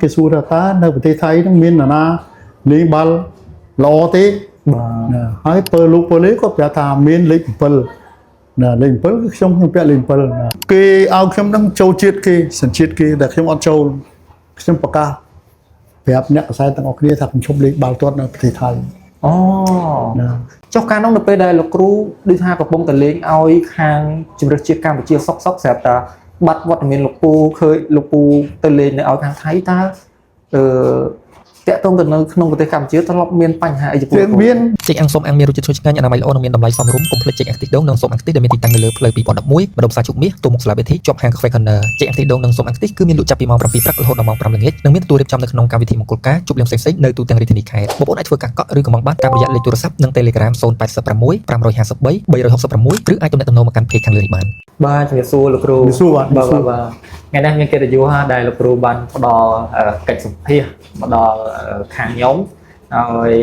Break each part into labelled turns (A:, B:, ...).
A: គេសួរថាតើនៅប្រទេសថៃហ្នឹងមាននរណាលេងបាល់ល្អទេ
B: បាទ
A: ណាហើយពើលោកពើលេគាត់ប្រាប់ថាមានលេខ7ណាលេខ7គឺខ្ញុំពាក់លេខ7ណាគេឲ្យខ្ញុំនឹងចូលជាតិគេសញ្ជាតិគេតែខ្ញុំអត់ចូលខ្ញុំប្រកាសប្រាប់អ្នកកសែតទាំងអស់គ្នាថាខ្ញុំឈប់លេងបាល់ទាត់នៅប្រទេសថៃ
B: អូ
A: ណា
B: ចុះកាលនោះនៅពេលដែលលោកគ្រូដូចថាកំពុងតែលេងឲ្យខាងជម្រើសជាតិកម្ពុជាសុកសុកស្រាប់តែបាត់វត្តមានលោកពូឃើញលោកពូទៅលេងនៅឲ្យខាងថៃតើអឺតាក់ទងទៅនៅក្នុងប្រទេសកម្ពុជាធ្លាប់មានបញ្ហាអីចំពោះ
A: វាមាន
C: ចេកអាំងសុំអាំងមានរសជាតិឈ្ងុយឆ្ងាញ់អនាម័យល្អនិងមានតម្លៃសមរម្យកុំភ្លេចចេកអាំងខ្ទិះដូងនិងសុំអាំងខ្ទិះដែលមានទីតាំងនៅលើផ្លូវ2011ម្ដុំផ្សារជុកមាសទល់មុខសាលាបេធីជាប់ហាងកាហ្វេ Corner ចេកអាំងខ្ទិះដូងនិងសុំអាំងខ្ទិះគឺមានលក់ចាប់ពីម៉ោង7ព្រឹករហូតដល់ម៉ោង5ល្ងាចនិងមានទទួលរៀបចំនៅក្នុងកម្មវិធីមង្គលការជប់លៀងផ្សេងៗនៅទូទាំងរាជធានីខេត្តបងប្អូនអាចធ្វើការកក់ឬកម្មង់បានតាមរយៈលេខទូរស័ព្ទនិង Telegram 086 553 366ឬអាចទំនាក់ទំនងមកកាន់ page ខាងលើនេះបាន
B: បាទជំរាបសួរលោកគ្រូ
A: ជំរាបសួរបាទ
B: បាទបាទបាទថ្ងៃនេះមានកិត្តិយសដែលលោកគ្រូបានផ្ដល់កិច្ចសម្ភាសមកដល់ខាងខ្ញុំហើយ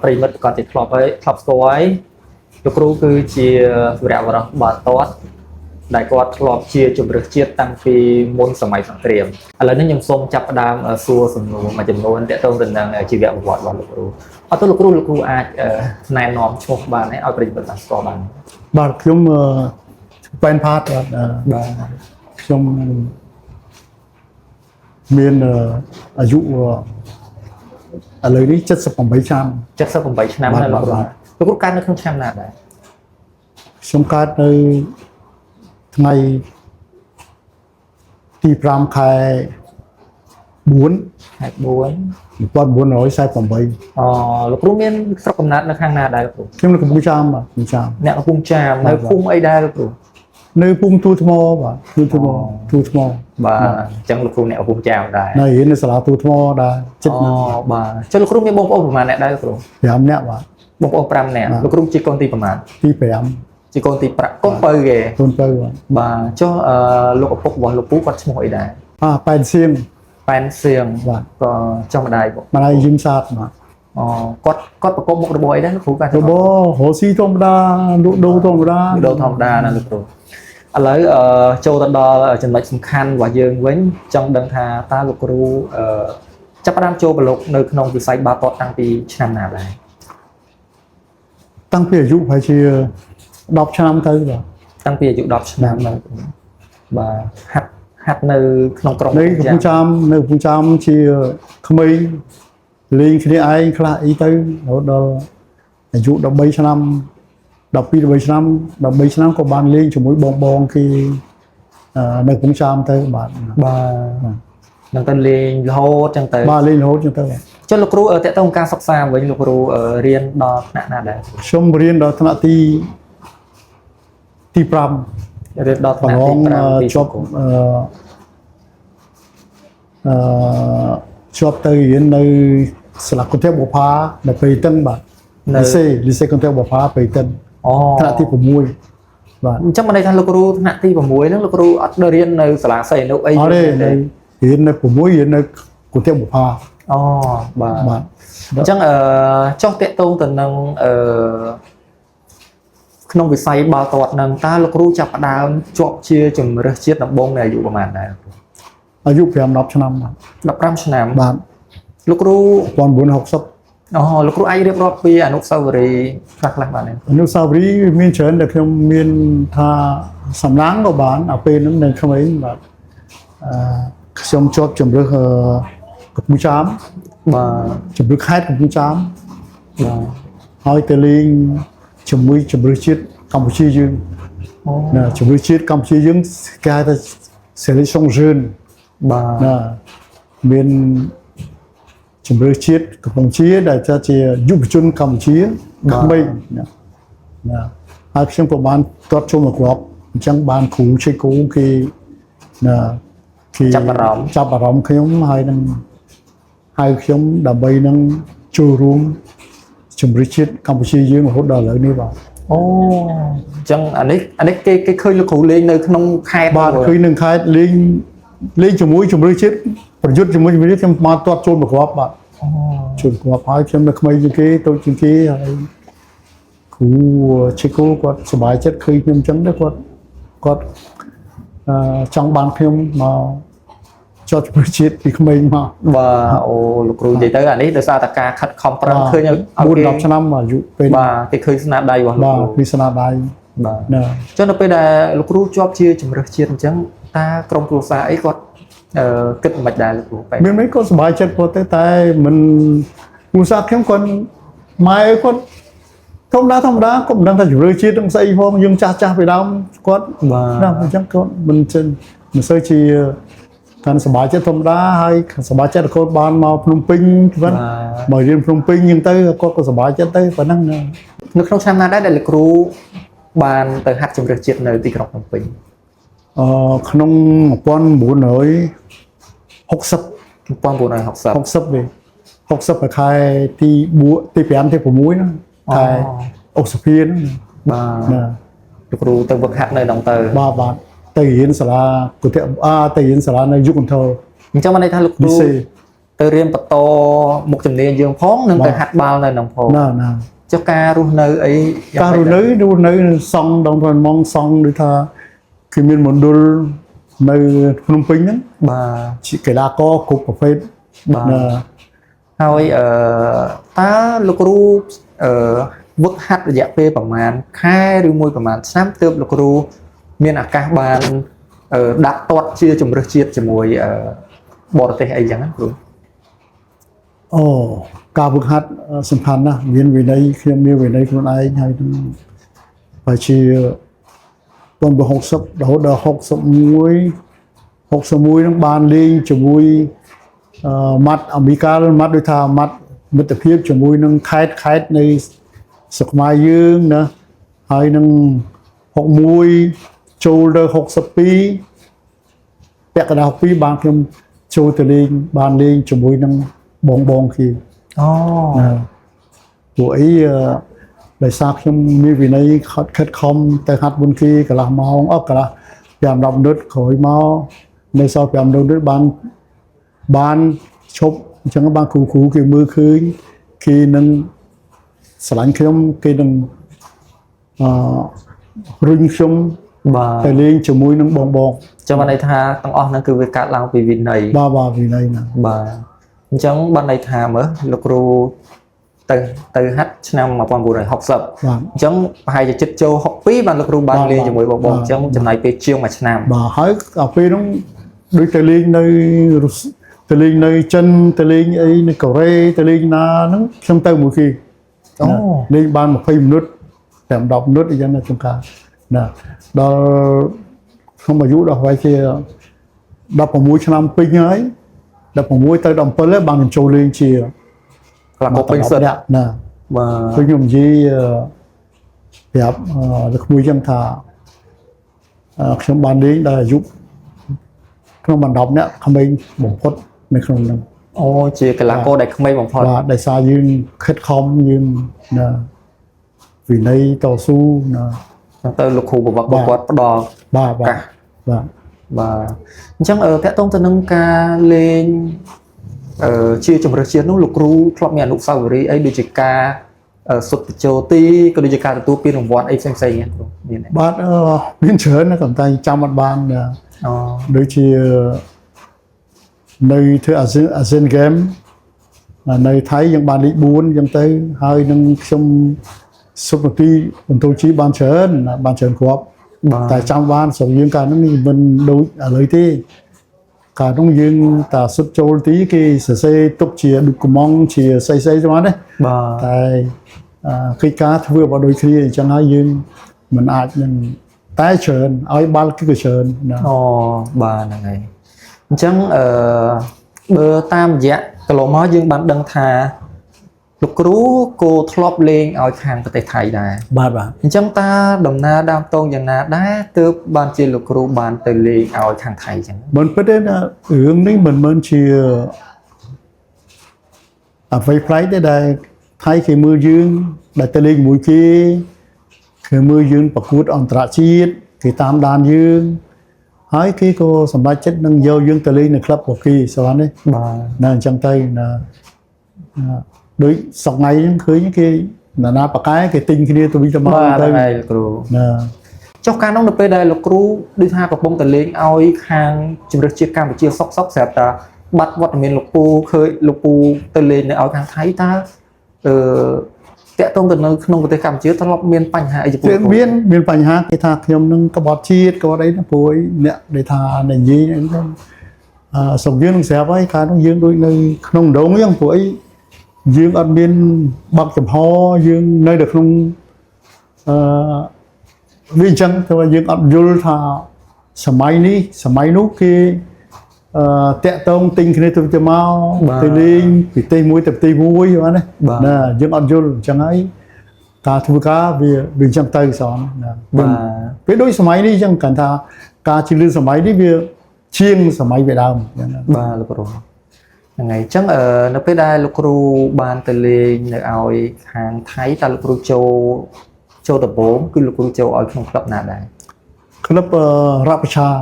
B: ប្រិយមិត្តក៏ជាធ្លាប់ហើយធ្លាប់ស្គាល់ហើយលោកគ្រូគឺជាវីរៈបុរសបាល់ទាត់ដែលគាត់ធ្លាប់ជាជម្រើសជាតិតាំងពីមុនសម័យសង្គ្រាមឥឡូវនេះខ្ញុំសូមចាប់ផ្ដើមសួរសំណួរមួយចំនួនទាក់ទងទៅនឹងជីវប្រវត្តិរបស់លោកគ្រូអត់ទៅលោកគ្រូលោកគ្រូអាចណែនាំឈ្មោះបានទេឲ្យប្រិយមិត្តបានស្គាល់បាន
A: បាទខ្ញុំប៉ែនផាតបាទ
B: បាទ
A: ខ្ញុំមានអាយុឥឡូវនេះ78ឆ្នាំ
B: 78ឆ្នាំ
A: បាទ
B: ហើយលោកគ្រូ
A: បាទ
B: លោកគ្រូកើតនៅក្នុងឆ្នាំណាដែរ
A: ខ្ញុំកើតនៅថ្ងៃទី5ខែ4
B: ខែ4
A: 1948
B: អូលោកគ្រូមានស្រុកកំណើតនៅខាងណាដែរលោកគ្រូ
A: ខ្ញុំនៅកំពង់ចាមបាទកំពង់ចាម
B: អ្នកកំពង់ចាមនៅ
A: បាទ
B: ភូមិអីដែរលោកគ្រូ
A: នៅភូមិទូថ្មបាទទូថ្ម
B: អូ
A: ទូថ្ម
B: បាទអញ្ចឹងលោកគ្រូអ្នកកំពង់ចាមដែរ
A: នៅរៀននៅសាលាទូថ្មដែរចិត្ត
B: អូបាទចុះលោកគ្រូមានបងប្អូនប្រហែលអ្នកដែរលោកគ្រូ
A: 5នាក់បាទ
B: បងប្អូន5នាក់
A: បាទ
B: លោកគ្រូជាកូនទីប្រហែល
A: ទី5
B: ជាកូនទី5កូនបើគេ
A: កូនពៅបាទ
B: បាទចុះអឺលោកឪពុករបស់លោកពូគាត់ឈ្មោះអីដែរ
A: អាប៉ែនសៀង
B: ប៉ែនសៀង
A: បាទ
B: ក៏ចុះម្ដាយបង
A: ម្ដាយយឹមសាទបាទ
B: អូគាត់គាត់ប្រកបមុខរបរអីដែរលោកគ្រូគាត់
A: របររស់ស៊ីធម្មតាលក់ដូរធម្មតា
B: ដូរធម្មតាណាលោកគ្រូឥឡូវចូលទៅដល់ចំណុចសំខាន់របស់យើងវិញចង់ដឹងថាតើលោកគ្រូអឺចាប់ផ្ដើមចូលប្រឡូកនៅក្នុងវិស័យបាល់ទាត់តាំងពីឆ្នាំណាដែរ
A: តាំងពីអាយុប្រហែលជា10ឆ្នាំទៅបាទ
B: តាំងពីអាយុ10ឆ្នាំដែរបាទហាត់ហាត់នៅក្នុងក្រុង
A: នៅកំពង់ចាមនៅកំពង់ចាមជាក្មេងលេងគ្នាឯងខ្លះអីទៅរហូតដល់អាយុ13ឆ្នាំ12 13ឆ្នាំ13ឆ្នាំក៏បានលេងជាមួយបងបងគេនៅកំពង់ចាមទៅបាទ
B: បាទនឹងទៅលេងរហូតចឹងទៅ
A: បាទលេងរហូតចឹងទៅបាទ
B: ចុះលោកគ្រូតើតើការសិក្សាវិញលោកគ្រូរៀនដល់ថ្នាក់ណាដែរ
A: ខ្ញុំរៀនដល់ថ្នាក់ទី5
B: រៀនដល់ថ្
A: ប្រ
B: នាក់ទី
A: ឡង
B: 5ទី
A: ជាប់អឺអឺជាប់ទៅរៀននៅសាលាគន្ទេបុផានៅព្រៃទឹងបាទ
B: នៅ
A: លីសេលីសេគន្ទេបុផាព្រៃទឹង
B: អូ
A: ថ្នាក់ទី6បាទ
B: អញ្ចឹងបានន័យថាលោកគ្រូថ្នាក់ទី6ហ្នឹងលោកគ្រូអត់ទៅរៀននៅសាលាសីអនុអី
A: អត់ទេនៅរៀននៅ6រៀននៅគន្ទេបុផា
B: អូបាទ
A: បាទ
B: អញ្ចឹងចុះតាក់ទងទៅនឹងអឺក្នុងវិស័យបាល់ទាត់ហ្នឹងតើលោកគ្រូចាប់ផ្ដើមជាប់ជាជម្រើសជាតិដំបូងនៅអាយុប្រហែលដែរ
A: អាយុ5 10ឆ្នាំបាទ
B: 15ឆ្នាំ
A: បាទ
B: លោកគ្រូ
A: 1960
B: អូលោកគ្រូអាចរៀបរាប់ពីអនុស្សាវរីយ៍ខ្លះៗបានទេ
A: អនុស្សាវរីយ៍មានច្រើនដែលខ្ញុំមានថាសំណាងក៏បានអាពេលហ្នឹងនៅក្មេងបាទអឺខ្ញុំជាប់ជំរើសកំពង់ចាម
B: បាទ
A: ជំរឿខេត្តកំពង់ចាម
B: បាទ
A: ហើយទៅលេងជាមួយជំរឿជាតិកម្ពុជាយើង
B: អូ
A: ណាជំរឿជាតិកម្ពុជាយើងគេហៅថា sélection jeune
B: បាទ
A: ណាមានជំរឿជាតិកម្ពុជាដែលថាជាយុវជនកម្ពុជាក្មេងណាណាហើយខ្ញុំក៏បានទាត់ជុំមកគ្រាប់អញ្ចឹងបានគ្រូឆេកូគេណាគេ
B: ចាប់អារម្មណ៍
A: ចាប់អារម្មណ៍ខ្ញុំហើយនឹងហៅខ្ញុំដើម្បីនឹងចូលរួមជំរឿជាតិកម្ពុជាយើងរហូតដល់ឥឡូវនេះបាទ
B: អូអញ្ចឹងអានេះអានេះគេគេឃើញលោកគ្រូលេងនៅក្នុងខេត្ត
A: បាទឃើញនឹងខេត្តលេងលេងជាមួយជំរឿជាតិប្រយុទ្ធជាមួយជំរឿជាតិខ្ញុំមកទាត់ចូលមកគ្រាប់បាទ
B: អូ
A: ចូលគ្រាប់ហើយខ្ញុំនៅក្មេងជាងគេតូចជាងគេហើយគ្រូឈីកូគាត់សប្បាយចិត្តឃើញខ្ញុំអញ្ចឹងទៅគាត់គាត់ចង់បានខ្ញុំមក ជាប់ជម្រើសជាតិពីក្មេងមក
B: បាទអូលោកគ្រូនិយាយទៅអានេះដោយសារតែការខិតខំប្រឹងឃើញឲ្យ
A: 4
B: គេ
A: 10ឆ្នាំអាយុពេល
B: បាទគេឃើញស្នាដៃរបស់លោក
A: បាទ
B: គ្រូ
A: ពីស្នាដៃ
B: បាទ
A: ណា
B: ចុះនៅពេលដែលលោកគ្រូជាប់ជាជំរើសជាតិអញ្ចឹងតើក្រុមគ្រួសារអីគាត់អឺគិតមិនដែរលោកគ្រូបែប
A: មានមិនក៏សប្បាយចិត្តព្រោះទៅតែមិនគ្រួសារខ្ញុំគាត់ម៉ែគាត់ធម្មតាធម្មតាគាត់មិនដឹងថាជម្រើសជាតិនឹងស្អីផងយើងចាស់ចាស់ពីដើមគាត់
B: បាទ
A: ណាអញ្ចឹងគាត់មិនចិនមិនសូវជាកាន់សប្បាយចិត្តធម្មតាហើយសប្បាយចិត្តគាត់បានមកភ្នំពេញវិញ
B: បាទ
A: មករៀនភ្នំពេញអញ្ចឹងទៅគាត់ក៏សប្បាយចិត្តទៅប៉ុណ្ណឹងណា
B: នៅក្នុងឆ្នាំណាដែរដែលលោកគ្រូបានទៅហាត់ជំរើសជាតិនៅទីក្រុងភ្នំពេញ
A: អឺក្នុង1960
B: 1960
A: 60ទេ60ប្រខែទី4ទី5ទី6ហ្នឹងខែឧសភាហ្នឹង
B: បាទ
A: ណា
B: លោកគ្រូទៅវឹកហាត់នៅក្នុងទៅ
A: បាទបាទទៅរៀនសាលាគុតិអាទៅរៀនសាលានៅយុគន្ធរ
B: អញ្ចឹងបានន័យថាលោកគ្រូ
A: លីសេ
B: ទៅរៀនបន្តមុខជំនាញយើងផងនិងទៅហាត់បាល់នៅក្នុងផង
A: ណាណា
B: ចុះការរស់នៅអីយ៉ាង
A: ការ
B: ម៉េច
A: រស់នៅរស់នៅសង់ដងប្រម៉ងសង់ដូចថាគឺមានមណ្ឌលនៅភ្នំពេញហ្នឹង
B: បាទ
A: ជាកីឡាករគ្រប់ប្រភេទ
B: បាទ
A: ណា
B: ហើយអឺតើលោកគ្រូអឺវឹកហាត់រយៈពេលប្រហែលខែឬមួយប្រហែលឆ្នាំទើបលោកគ្រូមានឱកាសបានអឺដាក់ទាត់ជាជំរើសជាតិជាមួយអឺបរទេសអីចឹងណាគ្រូ
A: អូការវឹកហាត់សំខាន់ណាស់មានវិន័យខ្ញុំមានវិន័យខ្លួនឯងហើយនឹងបើជា1960រហូតដល់61 61នឹងបានលេងជាមួយអឺម៉ាត់អាមេរិកាម៉ាត់ដូចថាម៉ាត់មិត្តភាពជាមួយនឹងខេត្តខេត្តនៃស្រុកខ្មែរយើងណាហើយនឹង61ចូលទៅ62ពាក់កណ្ដាល62បានខ្ញុំចូលទៅលេងបានលេងជាមួយនឹងបងបងគេ
B: អូ
A: ណាពួកអីអឺដោយសារខ្ញុំមានវិន័យខិតខិតខំទៅហាត់មុនគេកន្លះម៉ោងអស់កន្លះ5 10មិនិតក្រោយមកនៅសល់5 10មិនិតបានបានឈប់អញ្ចឹងបានគ្រូគ្រូគេមើលឃើញគេនឹងស្រឡាញ់ខ្ញុំគេនឹងអឺរុញខ្ញុំ
B: បាទ
A: ទៅលេងជាមួយនឹងបងបង
B: ចឹងបានន័យថាទាំងអស់ហ្នឹងគឺវាកើតឡើងពីវិន័យ
A: បាទបាទវិន័យណា
B: បាទអញ្ចឹងបានន័យថាមើលលោកគ្រូទៅទៅហាត់ឆ្នាំ1960
A: បាទ
B: អញ្ចឹងប្រហែលជាចិត្តចូល62បានលោកគ្រូបាន
A: បាទ
B: លេងជាមួយបងបង
A: បាទ
B: អញ្ចឹងចំណាយពេលជាងមួយឆ្នាំ
A: បាទហើយដល់ពេលហ្នឹងដូចទៅលេងនៅរុស្ស៊ីទៅលេងនៅចិនទៅលេងអីនៅកូរ៉េទៅលេងណាហ្នឹងខ្ញុំទៅមួយគេ
B: អូ
A: ណាលេងបាន20មិនិត5 10មិនិតអីចឹងណាជួនកាលណាដល់ខ្ញុំអាយុដល់ប្រហែលជា16ឆ្នាំពេញហើយ16ទៅ17ហើយបានខ្ញុំចូលលេងជា
B: ក្លាប់ពេញសិត
A: ណាណា
B: បាទ
A: ដូចខ្ញុំនិយាយអឺប្រាប់អឺលោកក្មួយចឹងថាអឺខ្ញុំបានលេងដល់អាយុក្នុងបណ្ដប់អ្នកក្មេងបំផុតនៅក្នុងហ្នឹង
B: អូជាកីឡាករដែលក្មេងបំផុត
A: បាទដោយសារយើងខិតខំយើងណាវិន័យតស៊ូណា
B: អញ្ចឹងទៅលោកគ្រូប្រវត្តិរបស់គាត់ផ្ដល់
A: បាទបាទ
B: ឱកាស
A: បាទ
B: បាទអញ្ចឹងអឺតកតងទៅនឹងការលេងអឺជាជំរើសជាតិនោះលោកគ្រូធ្លាប់មានអនុស្សាវរីយ៍អីដូចជាការអឺសុទ្ធបញ្ចូលទីក៏ដូចជាការទទួលពានរង្វាន់អីផ្សេងៗហ្នឹងគ្រូមានទេ
A: បាទអឺមានច្រើនណាស់ក៏តែចាំអត់បានណា
B: អូ
A: ដូចជានៅធ្វើអាស៊ានអាស៊ានហ្គេមនៅថៃយើងបានលេខ4អញ្ចឹងទៅហើយនឹងខ្ញុំសុបទីបន្ទូជីបានច្រើនណាបានច្រើនគ្រាប់
B: បាទ
A: តែចាំបានស្រុកយើងកាលហ្នឹងមិនដូចឥឡូវទេកាលហ្នឹងយើងតាសុទ្ធចូលទីគេសរសេរទុកជាដូចកំងជាស្អីស្អីស្មានទេ
B: បាទ
A: តែអឺកិច្ចការធ្វើបើដូចគ្នាអញ្ចឹងហើយយើងមិនអាចនឹងតែច្រើនឲ្យបាល់គឺក៏ច្រើនណា
B: អូបាទហ្នឹងហើយអញ្ចឹងអឺបើតាមរយៈកន្លងមកយើងបានដឹងថាលោកគ្រូក៏ធ្លាប់លេងឲ្យខាងប្រទេសថៃដែរ
A: បាទបាទ
B: អញ្ចឹងតើដំណើរដើមតងយ៉ាងណាដែរទើបបានជាលោកគ្រូបានទៅលេងឲ្យខាងថៃអញ្ចឹង
A: មិនពិតទេណារឿងនេះមិនមែនជាអ្វីប្លែកទេដែលថៃគេមើលយើងដែលទៅលេងមួយគេគេមើលយើងប្រកួតអន្តរជាតិគេតាមដានយើងហើយគេក៏សម្រេចចិត្តនឹងយកយើងទៅលេងនៅក្លឹបរបស់គេស្មាននេះ
B: បាទ
A: ណាអញ្ចឹងទៅណាណាដូចសប្ងៃហ្នឹងឃើញគេណានាប៉ាកែគេទិញគ្នាទៅវិញទៅមក
B: បាទ
A: ទៅ
B: ហ្នឹងហើយលោកគ្រូ
A: ណា
B: ចុះកាលនោះនៅពេលដែលលោកគ្រូដូចថាកំពុងតែលេងឲ្យខាងជម្រើសជាតិកម្ពុជាសុកសុកស្រាប់តែបាត់វត្តមានលោកពូឃើញលោកពូទៅលេងនៅឲ្យខាងថៃតើអឺតាក់ទងទៅនៅក្នុងប្រទេសកម្ពុជាធ្លាប់មានបញ្ហាអីចំពោះ
A: វាមានបញ្ហាគេថាខ្ញុំនឹងក្បត់ជាតិក្បត់អីហ្នឹងព្រោះអ្នកដែលថានិយាយហ្នឹងអឺស្រុកយើងនឹងស្រាប់ហើយកាលនោះយើងដូចនៅក្នុងដងអញ្ចឹងព្រោះអីយើងអត់មានបើកចំហយើងនៅតែក្នុងអឺវាអញ្ចឹងតែថាយើងអត់យល់ថាសម័យនេះសម័យនោះគេអឺតាក់តងទិញគ្នាទៅទៅមកទៅលេងប្រទេសមួយទៅប្រទេសមួយហ្នឹងណាណាយើងអត់យល់អញ្ចឹងហើយការធ្វើការវាវាអញ្ចឹងទៅសងណា
B: បាទ
A: ពេលដូចសម័យនេះអញ្ចឹងគាត់ថាការជឿនលឿនសម័យនេះវាជាងសម័យវាដើមអញ្ចឹងណា
B: បាទលោកគ្រូហ្នឹងហើយអញ្ចឹងនៅពេលដែលលោកគ្រូបានទៅលេងនៅឲ្យខាងថៃតើលោកគ្រូចូលដំបូងគឺលោកគ្រូចូលឲ្យក្នុងក្លឹបណាដែរ
A: ក្លឹបរ៉ាប់ឆា
B: រ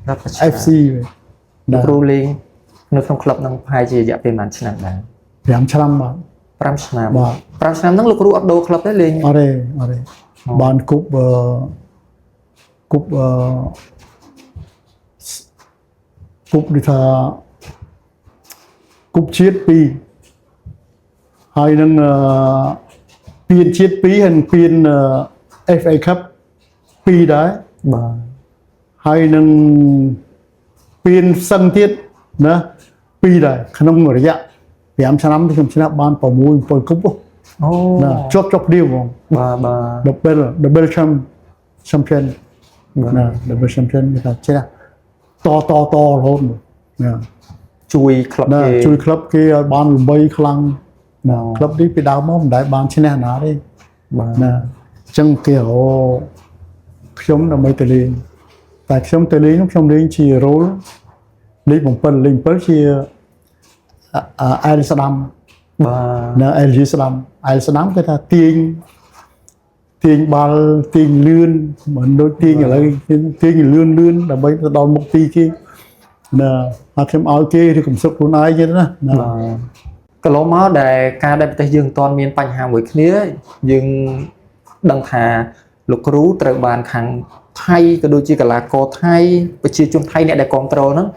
B: ដ្ឋប្រឆា
A: FC
B: លោកគ្រូលេងនៅក្នុងក្លឹបហ្នឹងប្រហែលជារយៈពេលប៉ុន្មានឆ្នាំដែរ
A: 5ឆ្នាំបាទ
B: 5ឆ្នាំ
A: បាទ
B: 5ឆ្នាំហ្នឹងលោកគ្រូអត់ដូរក្លឹបទេលេង
A: អត់ទេអត់ទេបានគប់អឺគប់អឺគប់ដូចថាគប់ជាតិ2ហើយនឹងពានជាតិ2ហើយនឹងពានFA Cup 2ដែរ
B: បាទ
A: ហើយនឹងពៀនសឹងទៀតណាពីរដែរក្នុងរយៈ5ឆ្នាំខ្ញុំឈ្នះបាន6 7គប់ហ៎
B: អូ
A: ណាជាប់ជាប់គ្នាហ្មង
B: បាទបាទ
A: double champion
B: បាទ
A: ណា double champion គេថាឈ្នះតតតរហូតណា
B: ជួយក្លឹប
A: ណា
B: គេ
A: ជួយក្លឹបគេឲ្យបានល្បីខ្លាំងណាក្លឹបនេះពីដើមមកមិនដែលបានឈ្នះណាទេ
B: បាទ
A: ណាអញ្ចឹងគេរកខ្ញុំដើម្បីទៅលេងតែខ្ញុំទៅលេងនោះខ្ញុំលេងជា role លេខ7លេខ7ជាអែលស្ដាំ
B: បាទ
A: នៅ LG ស្ដាំអែលស្ដាំគេថាទាញទាញបាល់ទាញលឿនមិនដូចទាញឥឡូវទាញលឿនលឿនដើម្បីទៅដល់មុខទីគេណាហើយខ្ញុំឲ្យគេឬកំសុកខ្លួនឯងទៀតណាណា
B: បាទកន្លងមកដែលការដែលប្រទេសយើងមិនទាន់មានបញ្ហាមួយគ្នាយើងដឹងថាលោកគ្រូត្រូវបានខាងថៃក៏ដូចជាកីឡាករថៃប្រជាជនថៃអ្នកដែលគ្រប់គ្រងហ្នឹង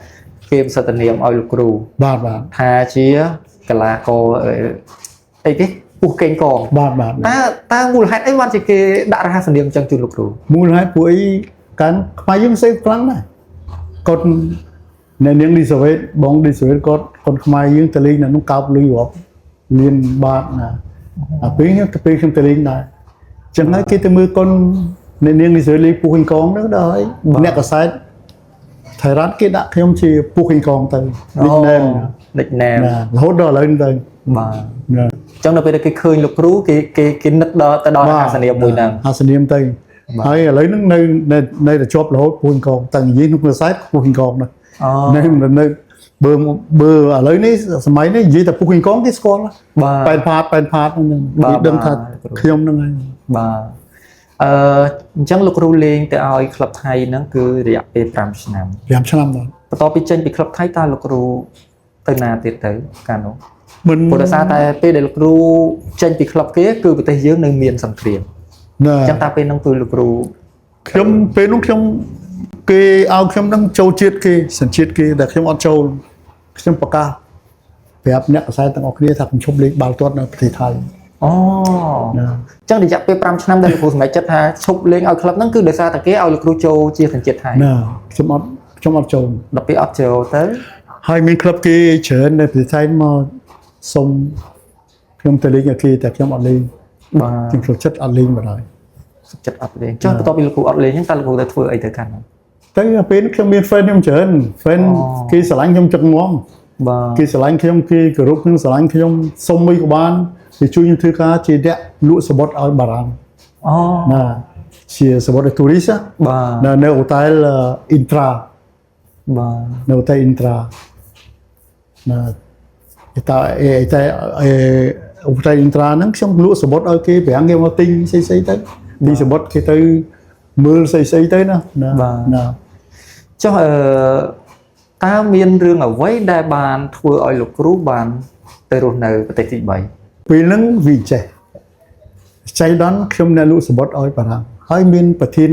B: គេប្រសិទ្ធនាមឲ្យលោកគ្រូ
A: បាទបាទ
B: ថាជាកីឡាករអីគេពុះកេងកង
A: បាទបាទ
B: តើមូលហេតុអីបានជាគេដាក់រហស្សនាមអញ្ចឹងជូនលោកគ្រូ
A: មូលហេតុពួកអីកាន់ខ្មែរយើងសេវខ្លាំងណាស់គាត់អ្នកនាងឌីសាវេតបងឌីសាវេតគាត់គាត់ខ្មែរយើងទៅលេងនៅនោះកោបលុយរាប់លានបាតណាអាពេលខ្ញុំទៅពេលខ្ញុំទៅលេងដែរចឹងហើយគេទៅមើលកូនអ្នកនាងឌីសាវេតលេងពុះកងកងហ្នឹងដល់ហើយអ្នកកសែតថៃរ៉ាត់គេដាក់ខ្ញុំជាពុះកងកងទៅ nickname
B: nickname
A: ណារហូតដល់ឥឡូវនេះទៅ
B: បាទ
A: ណា
B: អញ្ចឹងនៅពេលដែលគេឃើញលោកគ្រូគេគេគេនឹកដល់ទៅដល់រហស្សនាមមួយហ្នឹង
A: អាសនាមទៅហើយឥឡូវហ្នឹងនៅនៅនៅតែជាប់រហូតពុះកងកងតែនិយាយក្នុងកសែតពុះកងកងណា
B: អូ
A: នៅនៅបើបើឥឡូវនេះសម័យនេះនិយាយតែពុះកងកងគេស្គាល់
B: បាទ
A: ប៉ែនផាតប៉ែនផាតហ្នឹង
B: បាទ
A: គេដឹងថា
B: បាទ
A: ខ្ញុំហ្នឹងហើយ
B: បាទអឺអញ្ចឹងលោកគ្រូលេងទៅឲ្យក្លឹបថៃហ្នឹងគឺរយៈពេល5ឆ្នាំ
A: 5ឆ្នាំបាទ
B: បន្ទាប់ពីចេញពីក្លឹបថៃតើលោកគ្រូទៅណាទៀតទៅកាលនោះ
A: មិន
B: ព្រោះដោយសារតែពេលដែលលោកគ្រូចេញពីក្លឹបគេគឺប្រទេសយើងនៅមានសង្គ្រាម
A: ណា
B: អញ្ចឹងតើពេលហ្នឹងគឺលោកគ្រូ
A: ខ្ញុំពេលនោះខ្ញុំគេឲ្យខ្ញុំហ្នឹងចូលជាតិគេសញ្ជាតិគេតែខ្ញុំអត់ចូលខ្ញុំប្រកាសប្រាប់អ្នកកសែតទាំងអស់គ្នាថាខ្ញុំឈប់លេងបាល់ទាត់នៅប្រទេសថៃ
B: អូ
A: ណា
B: អញ្ចឹងរយៈពេល5ឆ្នាំដែលលោកគ្រូសម្រេចចិត្តថាឈប់លេងឲ្យក្លឹបហ្នឹងគឺដោយសារតែគេឲ្យលោកគ្រូចូលជាសញ្ជាតិថៃ
A: ណាខ្ញុំអត់ខ្ញុំអត់ចូល
B: ដល់ពេលអត់ចូលទៅ
A: ហើយមានក្លឹបគេច្រើននៅប្រទេសថៃមកសុំខ្ញុំទៅលេងឲ្យគេតែខ្ញុំអត់លេង
B: បាទ
A: ខ្ញុំចូលចិត្តអត់លេងបណ្ដោយ
B: សុខចិត្តអត់លេងចុះបន្ទាប់ពីលោកគ្រូអត់លេងហ្នឹងតើលោកគ្រូទៅធ្វើអីទៅកាន់ហ្នឹង
A: តែពេលនោះខ្ញុំមាន friend ខ្ញុំច្រើន friend
B: អូ
A: គេស្រឡាញ់ខ្ញុំចឹងហ្មង
B: បាទ
A: គេស្រឡាញ់ខ្ញុំគេគោរពខ្ញុំស្រឡាញ់ខ្ញុំសុំមួយក៏បានគេជួយខ្ញុំធ្វើការជាអ្នកលក់សំបុត្រឲ្យបារាំង
B: អូ
A: ណាជាសំបុត្រឲ្យ tourist
B: បាទ
A: ណានៅអូតែល Intra
B: បាទ
A: នៅអូតែល Intra ណាតែអេតែអេអូតែល Intra ហ្នឹងខ្ញុំលក់សំបុត្រឲ្យគេប្រាំងគេមកទិញស្អីស្អីទៅទិញសំបុត្រគេទៅមើលស្អីស្អីទៅណាណាណា
B: ចុះអឺតើមានរឿងអ្វីដែលបានធ្វើឲ្យលោកគ្រូបានទៅរស់នៅប្រទេសទី3
A: ពេលហ្នឹងវាចេះចៃដន្យខ្ញុំអ្នកលក់សំបុត្រឲ្យបារាំងហើយមានប្រធាន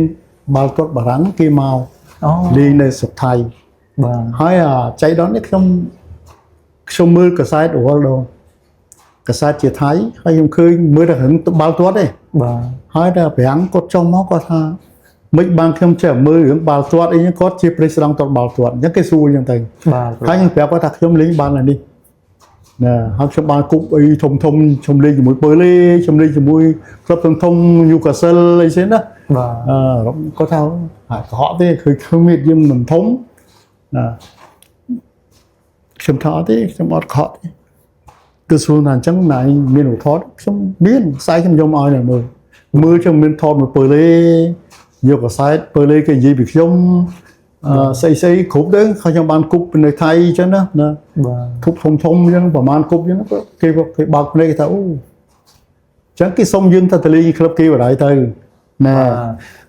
A: បាល់ទាត់បារាំងគេមក
B: អូ
A: លេងនៅស្រុកថៃ
B: បាទ
A: ហើយអាចៃដន្យនេះខ្ញុំខ្ញុំមើលកាសែតរាល់ដងកាសែតជាថៃហើយខ្ញុំឃើញមើលតែរឿងបាល់ទាត់ទេ
B: បាទ
A: ហើយដល់ប្រាំងគាត់ចុះមកគាត់ថាមិនបានខ្ញុំចេះមើលរឿងបាល់ទាត់អីហ្នឹងគាត់ជាប្រេស្ដង់ទាត់បាល់ទាត់អញ្ចឹងគេសួរអញ្ចឹងទៅ
B: បាទ
A: ហើយខ្ញុំប្រាប់គាត់ថាខ្ញុំលេងបាល់អានេះណាហើយខ្ញុំបានគប់អីធំធំខ្ញុំលេងជាមួយពើលេខ្ញុំលេងជាមួយក្លឹបធំធំញូកាសែលអីផ្សេងណា
B: បាទ
A: អឺគាត់ថាហើយកុហកទេគឺខ្ញុំមានយើងមិនធំណាខ្ញុំថាអត់ទេខ្ញុំអត់កុហកទេគឺសួរថាអញ្ចឹងណៃមានឧទាហរណ៍ខ្ញុំមានខ្សែខ្ញុំយកមកឲ្យនៅមើលមើលខ្ញុំមានថតមួយពើលេយកកសែតពើលេគេនិយាយពីខ្ញុំអឺស្អីស្អីគ្រប់ទៅខ្ញុំបានគប់នៅថៃអញ្ចឹងណាណា
B: បាទ
A: គប់ធំធំអញ្ចឹងប្រហែលគប់អញ្ចឹងគេគេបើកភ្នែកគេថាអូអញ្ចឹងគេសុំយើងទៅទៅលេងក្លឹបគេបណ្ដោយទៅណែ
B: បាទ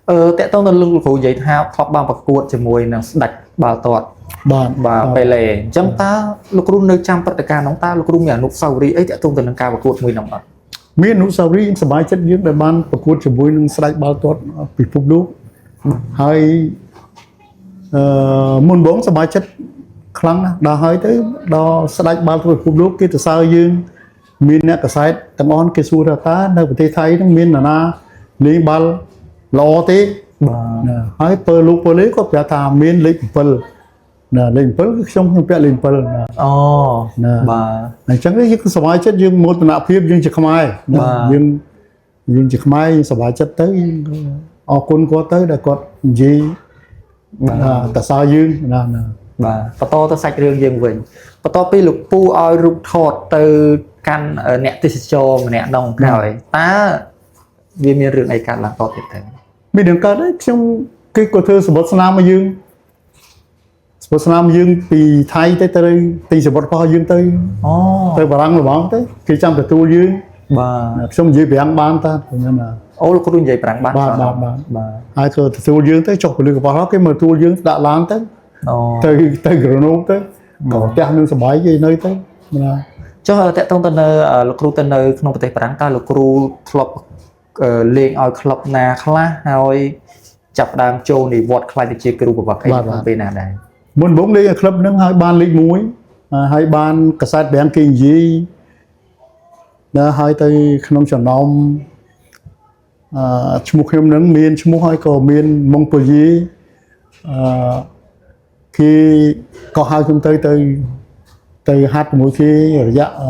B: អឺតកតងទៅលោកគ្រូនិយាយថាធ្លាប់បានប្រកួតជាមួយនឹងស្ដេចបាល់ទាត់
A: បាទ
B: បាទប៉េឡេអញ្ចឹងតើលោកគ្រូនៅចាំព្រឹត្តិការណ៍នោះតើលោកគ្រូមានអនុស្សាវរីយ៍អីតកតងទៅនឹងការប្រកួតមួយនោះអត់
A: មានអនុស្សាវរីយ៍សប្បាយចិត្តយើងដែលបានប្រកួតជាមួយនឹងស្ដេចបាល់ទាត់ពិភពលោកហើយអឺមុនបងសប្បាយចិត្តខ្លាំងណាស់ដល់ហើយទៅដល់ស្ដេចបាល់ទាត់ពិភពលោកគេទៅសើយើងមានអ្នកកសែតទាំងអស់គេសួរថាតើនៅប្រទេសថៃនឹងមាននរណាលេងបាល់ល្អទេ
B: បាទ
A: ណាហើយពើលោកពើលេក៏ប្រាប់ថាមានលេខ7ណាលេខ7គឺខ្ញុំខ្ញុំពាក់លេខ7ណា
B: អូ
A: ណា
B: បាទ
A: អញ្ចឹងយើងសប្បាយចិត្តយើងមោទនភាពយើងជាខ្មែរណា
B: បាទ
A: យើងយើងជាខ្មែរយើងសប្បាយចិត្តទៅយើងក៏អរគុណគាត់ទៅដែលគាត់និយាយ
B: បាទ
A: ណាតសើយើងណាណា
B: បាទបន្តទៅសាច់រឿងយើងវិញបន្ទាប់ពីលោកពូឲ្យរូបថតទៅកាន់អ្នកទេសចរម្នាក់នោះហើយតើវាមានរឿងអីកើតឡើងតទៀតទៅ
A: មានរឿងកើតអីខ្ញុំគេក៏ធ្វើសម្បត្តិស្នាមមកយើងសម្បត្តិស្នាមយើងពីថៃទៅទៅទីសម្បត្តិរបស់យើងទៅ
B: អូ
A: ទៅបារាំងល្បងទៅគេចាំទទួលយើង
B: បាទ
A: ខ្ញុំនិយាយប្រាំងបានតាខ្ញុំណា
B: អូលោកគ្រូនិយាយប្រាំងបាន
A: បាទបាទបាទ
B: បាទ
A: ហើយក៏ទទួលយើងទៅចុះពលឺកប៉ាល់គេមកទទួលយើងដាក់ឡានទៅ
B: អូ
A: ទៅទៅក្រណូបទៅក៏ផ្ទះនឹងសប្បាយគេនៅទៅណា
B: ចុះតកតងទៅនៅលោកគ្រូទៅនៅក្នុងប្រទេសបារាំងតើលោកគ្រូធ្លាប់លេងឲ្យក្លឹបណាខ្លះហើយចាប់ផ្ដើមចូលនិវត្តន៍ខ្លាយទៅជាគ្រូបង្វឹកអីក្នុងពេលណាដែរ
A: មុនបងលេងឲ្យក្លឹបនឹងហើយបានលេខ1ហើយបានកសែតប្រាំងគេនិយាយណាហើយទៅក្នុងចំណោមអឺឈ្មោះខ្ញុំនឹងមានឈ្មោះហើយក៏មានម៉ុងពូយីអឺគេក៏ហៅខ្ញុំទៅទៅទៅហាត់ជាមួយគេរយៈអឺ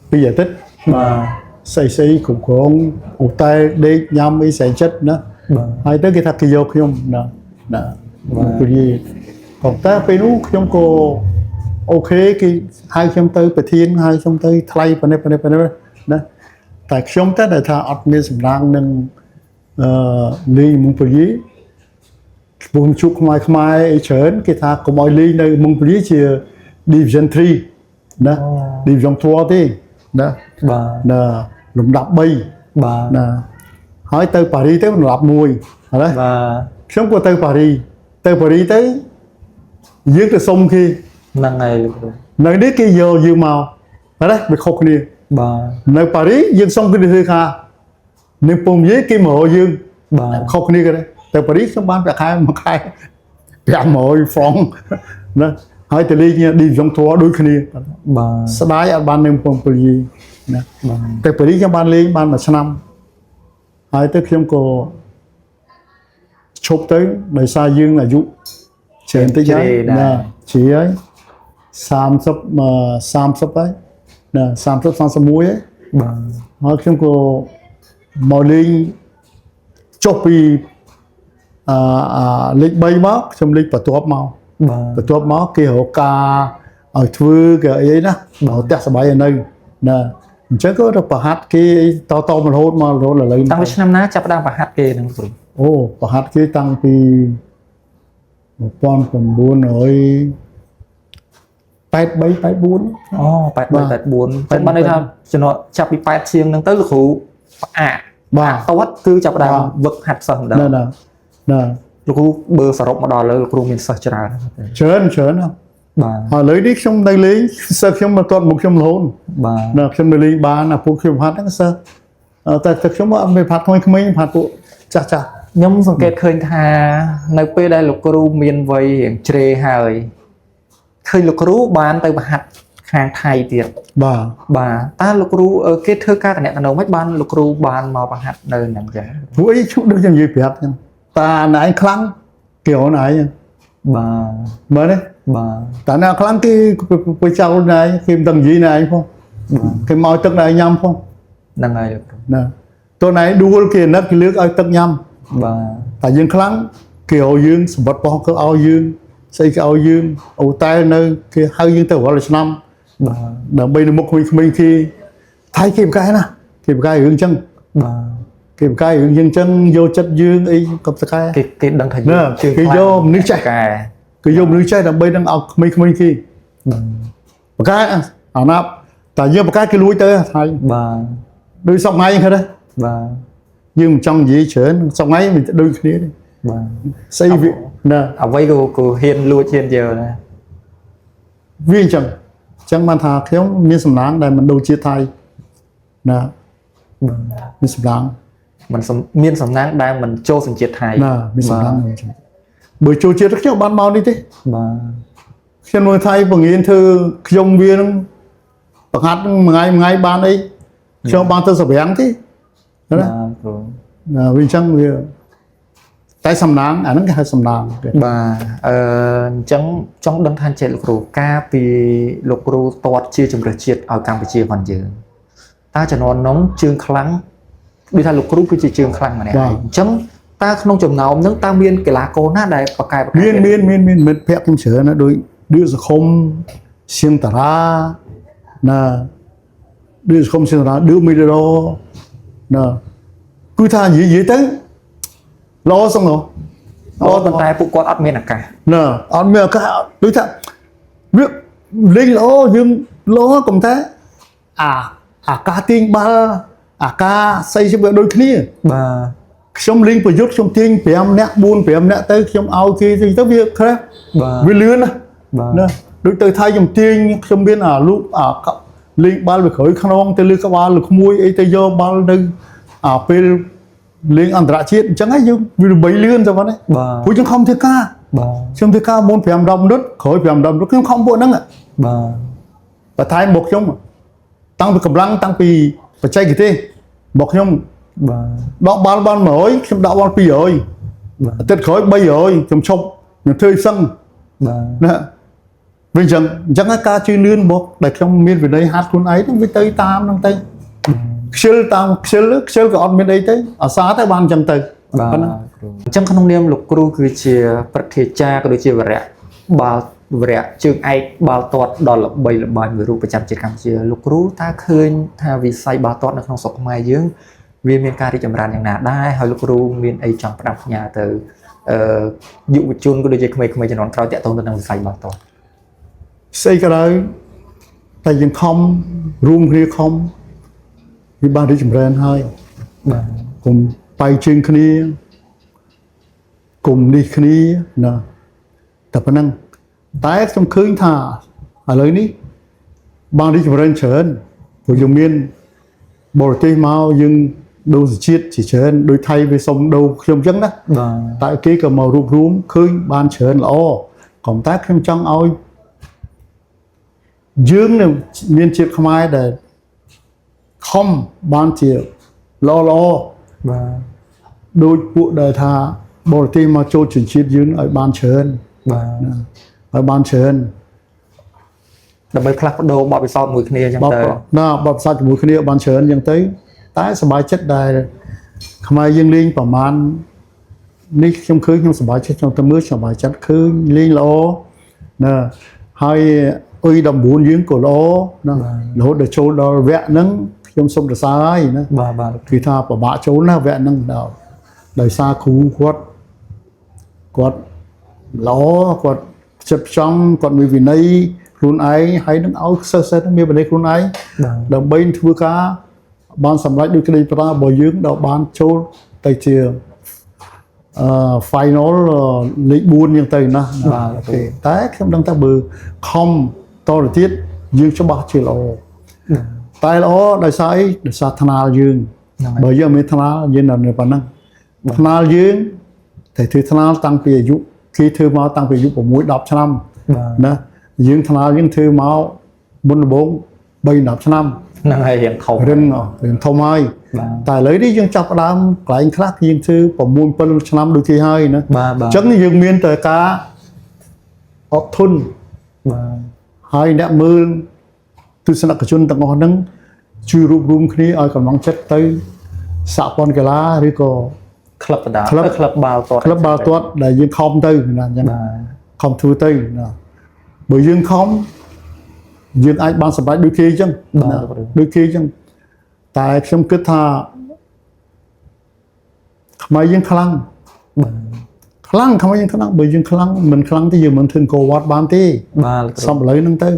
A: ពីរអាទិត្យ
B: បាទ
A: ស្អីស្អីគ្រប់គ្រងអូតែលដេកញ៉ាំអីស្រែចិត្តណា
B: បាទ
A: ហើយទៅគេថាគេយកខ្ញុំណាណាពូយីក៏តែពេលនោះខ្ញុំក៏ OK គេហៅខ្ញុំទៅប្រធានហៅខ្ញុំទៅថ្លៃប៉ុណ្ណេះប៉ុណ្ណេះប៉ុណ្ណេះណាតែខ្ញុំតែដែលថាអត់មានសម្រាងនឹងអឺលេងមុងពូយីពូមជួបខ្មែរខ្មែរអីច្រើនគេថាកុំឲ្យលេងនៅមុងពូយីជា Division 3ណា Division 2ទេណា
B: បាទ
A: ណាលំដាប់3
B: បាទ
A: ណាហើយទៅប៉ារីទៅលំដាប់1ហើយណា
B: បាទ
A: ខ្ញុំក៏ទៅប៉ារីទៅប៉ារីទៅយើងទៅសុំគេ
B: ហ្នឹងហើយលោកគ្រូ
A: នៅនេះគេយកយើងមកហើយណាវាខុសគ្នា
B: បាទ
A: នៅប៉ារីយើងសុំគេទៅធ្វើការនៅពុំយាយគេមករកយើង
B: បាទ
A: ខុសគ្នាគេដែរទៅប៉ារីខ្ញុំបានប្រាក់ខែមួយខែ500ហ្វ្រង់ណាហើយទៅលេង Division 3ដូចគ្នា
B: បាទ
A: ស្ដាយអត់បាននៅពុំយាយណា
B: បាទ
A: តែប៉ារីខ្ញុំបានលេងបានមួយឆ្នាំហើយទៅខ្ញុំក៏ឈប់ទៅដោយសារយើងអាយុច្រើនតិចហើយណាជ្រាហើយ30 30ហើយណា30 31ហើយ
B: បាទ
A: ហើយខ្ញុំក៏មកលេងចុះពីអឺលេខ3មកខ្ញុំលេខបន្ទាប់មក
B: បាទ
A: បន្ទាប់មកគេរកការឲ្យធ្វើគេអីណាបើផ្ទះសប្បាយឲ្យនៅណាអញ្ចឹងក៏ទៅប្រហាត់គេអីតតមករហូតមករហូតឥឡូវ
B: តាំងពីឆ្នាំណាចាប់ផ្ដើមប្រហាត់គេហ្នឹងគ្រូ
A: អូប្រហាត់គេតាំងពី1983 84
B: អូ83 84តែបានន័យថាចំណតចាប់ពី8ជាងហ្នឹងទៅលោកគ្រូផ្អាក
A: បាទ
B: តតគឺចាប់ផ្ដើមវឹកហាត់សិស្សម្ដង
A: ណាណាណា
B: លោកគ្រូបើសរុបមកដល់លើលោកគ្រូមានសិស្សច្រើន
A: ច្រើនច្រើនណាស់
B: បាទ
A: ហើយឥឡូវនេះខ្ញុំនៅលេងសិស្សខ្ញុំមកទាត់មុខខ្ញុំរហូត
B: បាទ
A: ណាខ្ញុំនៅលេងបានអាពួកខ្ញុំហាត់ហ្នឹងសិស្សតែតែខ្ញុំអត់មានហាត់ក្មេងៗហាត់ពួកចាស់ចាស់
B: ខ្ញុំសង្កេតឃើញថានៅពេលដែលលោកគ្រូមានវ័យរៀងជ្រេហើយឃើញលោកគ្រូបានទៅប្រហាត់ខាងថៃទៀត
A: បាទ
B: បាទតើលោកគ្រូគេធ្វើការតំណែងមិនបានលោកគ្រូបានមកប្រហាត់នៅហ្នឹងចឹង
A: ព្រោះអីឈប់ដូចខ្ញុំនិយាយប្រាប់ចឹងតាណែឯងខ្លាំងគេអូនឯង
B: បាទ
A: មើលនេះ
B: បាទ
A: តាណែខ្លាំងគេទៅចោលណែឯងគេមិនដឹងនិយាយណែឯងផងគេមកទឹកណែឯងញ៉ាំផង
B: ហ្នឹងហើយលោកគ្រូ
A: ណាតើណែឯងដួលគេអាណិតគេលើកឲ្យទឹកញ៉ាំ
B: បាទ
A: តែយើងខ្លាំងគេឲ្យយើងសម្បត្តិរបស់គេឲ្យយើងស្អីគេឲ្យយើងអូតែលនៅគេហៅយើងទៅរាល់ឆ្នាំ
B: បាទ
A: ដើម្បីនៅមុខក្មេងៗគេថៃគេប្រកែណាគេប្រកែរឿងអញ្ចឹង
B: បាទ
A: គេប្រកែរឿងយើងអញ្ចឹងយកចិត្តយើងអីក៏ប្រកែ
B: គេគេដឹងថា
A: ណា
B: យើងជឿ
A: គេយកមនុស្សចេះ
B: កែ
A: គេយកមនុស្សចេះដើម្បីនឹងឲ្យក្មេងៗគេប្រកែអាណាប់តែយើងប្រកែគេលួចទៅថៃ
B: បាទ
A: ដូចសពថ្ងៃហ្នឹងឃើញទេ
B: បាទ
A: យើងមិនចង់និយាយច្រើនសពថ្ងៃវាដូចគ្នាទេ
B: បាទ
A: ស្អីវាណា
B: អ្វីក៏ក៏ហ៊ានលួចហ៊ានយកដែរ
A: វាអញ្ចឹងអញ្ចឹងបានថាខ្ញុំមានសំណាងដែលមិនដូចជាថៃណា
B: បាទ
A: មានសំណាង
B: មិនសំមានសំណាងដែលមិនចូលសញ្ជាតិថៃ
A: ណាមានសំណាងអញ្ចឹងបើចូលជាតិខ្ញុំបានមកនេះទេ
B: បាទ
A: ខ្ញុំនៅថៃបង្រៀនធ្វើខ្ញុំវានឹងបង្ហាត់នឹងមួយថ្ងៃមួយថ្ងៃបានអីខ្ញុំបានទៅសម្រាំងទេណា
B: បាទគ្រូ
A: ណាវាអញ្ចឹងវាតែសំណាងអាហ្នឹងគេហៅសំណាងគេ
B: បាទអញ្ចឹងចង់ដឹងថាចេះលោកគ្រូកាលពីលោកគ្រូតតជាជំរឿសជាតិឲ្យកម្ពុជាផងយើងតើជំនាន់នោះជើងខ្លាំងដូចថាលោកគ្រូគឺជាជើងខ្លាំងម្នាក់ឯងអញ្ចឹងតើក្នុងចំណោមហ្នឹងតើមានកីឡាករណាដែលប្រកែកប្រកែ
A: មានមានមានមានមិត្តភក្តិខ្ញុំច្រើនណាស់ដូចឌឿសខុមសៀងតារាណាឌឿសខុមសៀងតារាឌឿមីឌីរ៉ូណាគឺថានិយាយទៅល្អសងហ៎
B: អូប៉ុន្តែពួកគាត់អត់មានឱកាស
A: ណាអត់មានឱកាសដូចថាវាលេងល្អយើងល្អកុំតែអាអាការទាញបាល់អាការស្អីជិះវាដូចគ្នា
B: បាទ
A: ខ្ញុំលេងប្រយុទ្ធខ្ញុំទាញ5នាក់4 5នាក់ទៅខ្ញុំឲ្យគេទៅទៅវាក្រេះ
B: បាទ
A: វាលឿនណា
B: បាទ
A: ណាដូចទៅថៃខ្ញុំទាញខ្ញុំមានអាលូកអាកលេងបាល់វាក្រោយខ្នងទៅលើក្បាលលើក្មួយអីទៅយកបាល់នៅអាពេលលេងអន្តរជាតិអញ្ចឹងហើយយើងវាល្បីលឿនទៅប៉ុណ្ណេះ
B: បាទ
A: ព្រោះយើងខំធ្វើការ
B: បាទ
A: ខ្ញុំធ្វើការមុន5 10មិនិតក្រោយ5 10មិនិតខ្ញុំខំពួកហ្នឹង
B: បាទ
A: បន្ថែមមកខ្ញុំតាំងពីកម្លាំងតាំងពីបច្ចេកទេសមកខ្ញុំ
B: បាទ
A: ដកបាល់បាន100ខ្ញុំដកបាល់200
B: បាទ
A: អាទិត្យក្រោយ300ខ្ញុំឈប់ខ្ញុំធ្វើឲ្យសឹង
B: បាទ
A: ណាវិញអញ្ចឹងអញ្ចឹងហើយការជឿនលឿនមកដែលខ្ញុំមានវិន័យហាត់ខ្លួនឯងហ្នឹងវាទៅតាមហ្នឹងទៅខ្ជិលតាមខ្ជិលខ្ជិលក៏អត់មានអីទៅអាសាទៅបានអញ្ចឹងទៅ
B: បាទ
A: ប៉ុណ្ណា
B: គ្រូអញ្ចឹងក្នុងនាមលោកគ្រូគឺជាព្រឹទ្ធាចារ្យក៏ដូចជាវរៈបាល់វរៈជើងឯកបាល់ទាត់ដ៏ល្បីល្បាញមួយរូបប្រចាំជាតិកម្ពុជាលោកគ្រូតើឃើញថាវិស័យបាល់ទាត់នៅក្នុងស្រុកខ្មែរយើងវាមានការរីកចម្រើនយ៉ាងណាដែរហើយលោកគ្រូមានអីចង់ផ្ដាំផ្ញើទៅអឺយុវជនក៏ដូចជាក្មេងៗជំនាន់ក្រោយតាក់ទងទៅនឹងវិស័យបាល់ទាត់
A: ស្អីក៏ដោយតែយើងខំរួមគ្នាខំវាបានរីកចម្រើនហើយ
B: បាទ
A: គុំបែកជើងគ្នាគុំនេះគ្នាណាតែប៉ុណ្ណឹងតែខ្ញុំឃើញថាឥឡូវនេះបានរីកចម្រើនច្រើនព្រោះយើងមានបរទេសមកយើងដូរសជាតិជាច្រើនដោយថៃវាសុំដូរខ្ញុំអញ្ចឹងណា
B: បាទ
A: តែគេក៏មករួបរួមឃើញបានច្រើនល្អក៏ប៉ុន្តែខ្ញុំចង់ឲ្យយើងនឹងមានជាតិខ្មែរដែលខំបានជាល្អល្អ
B: បាទ
A: ដូចពួកដែលថាបរទេសមកចូលជនជាតិយើងឲ្យបានច្រើន
B: បាទ
A: ឲ្យបានច្រើន
B: ដើម្បីផ្លាស់ប្ដូរបទពិសោធន៍មួយគ្នាអញ្ចឹង
A: បប
B: ទៅ
A: ណាបបផ្សាយជាមួយគ្នាឲ្យបានច្រើនអញ្ចឹងទៅតែសប្បាយចិត្តដែលខ្មែរយើងលេងប្រមាណនេះខ្ញុំឃើញខ្ញុំសប្បាយចិត្តខ្ញុំទៅមើលសប្បាយចិត្តឃើញលេងល្អណាហើយអុយ19យើងក៏ល្អណារហូតដល់ចូលដល់វគ្គហ្នឹងខ្ញុំសូមសរសើរហើយណា
B: បាទបាទលោក
A: គឺថាពិបាកចូលណាស់វគ្គហ្នឹងដល់ដោយសារគ្រូគាត់គាត់ល្អគាត់ចិត្តផ្ចង់គាត់មានវិន័យខ្លួនឯងហើយនឹងឲ្យសិស្សសិស្សហ្នឹងមានវិន័យខ្លួនឯង
B: បាទ
A: ដើម្បីធ្វើការបានសម្រេចដោយក្តីប្រាថ្នារបស់យើងដល់បានចូលទៅជាអឺ final លេខ4យ៉ាងទៅណា
B: បាទ
A: អូខេតែខ្ញុំដឹងថាបើខំតទៅទៀតយើងច្បាស់ជាល្អតែល្អដោយសារអីដោយសារថ្នាលយើង
B: ហ្នឹងហើយ
A: បើយើងអត់មានថ្នាលយើងនៅប៉ុណ្ណឹង ថ្នាលយើងតែធ្វើថ្នាលតាំងពីអាយុគេធ្វើមកតាំងពីអាយុ6 10ឆ្នាំ
B: បាទ
A: ណាយើងថ្នាលយើងធ្វើមកមុនដំបូង3 10ឆ្នាំ
B: ហ្នឹងហើយរៀងធំ
A: រឹងរឿងធំហើយ
B: បាទ
A: តែឥឡូវនេះយើងចាប់ផ្ដើមកន្លែងខ្លះគឺយើងធ្វើ6 7ឆ្នាំដូចគេហើយណា
B: បាទបាទ
A: អញ្ចឹងយើងមានតែការអត់ធន់
B: បាទ
A: ហើយអ្នកមើលទស្សនិកជនទាំងអស់ហ្នឹងជួយរួបរวมគ្នាឲ្យកម្លាំងចិត្តទៅសហព័ន្ធកីឡាឬក៏
B: ក្លឹបបដា
A: ក្លឹប
B: ក្លឹបបាល់ទាត់
A: ក្លឹបបាល់ទាត់ដែលយើងខំទៅណាអញ្ចឹង
B: បាទ
A: ខំធ្វើទៅណាបើយើងខំយើងអាចបានសម្រេចដូចគេអញ្ចឹងណាដូចគេអញ្ចឹងតែខ្ញុំគិតថាខ្មែរយើងខ្លាំង
B: បាទ
A: ខ្លាំងខ្មែរយើងខ្លាំងបើយើងខ្លាំងមិនខ្លាំងទេយើងមិនធ្វើអង្គរវត្តបានទេ
B: បាទលោកគ្រូ
A: សំឥឡូវហ្នឹងទៅ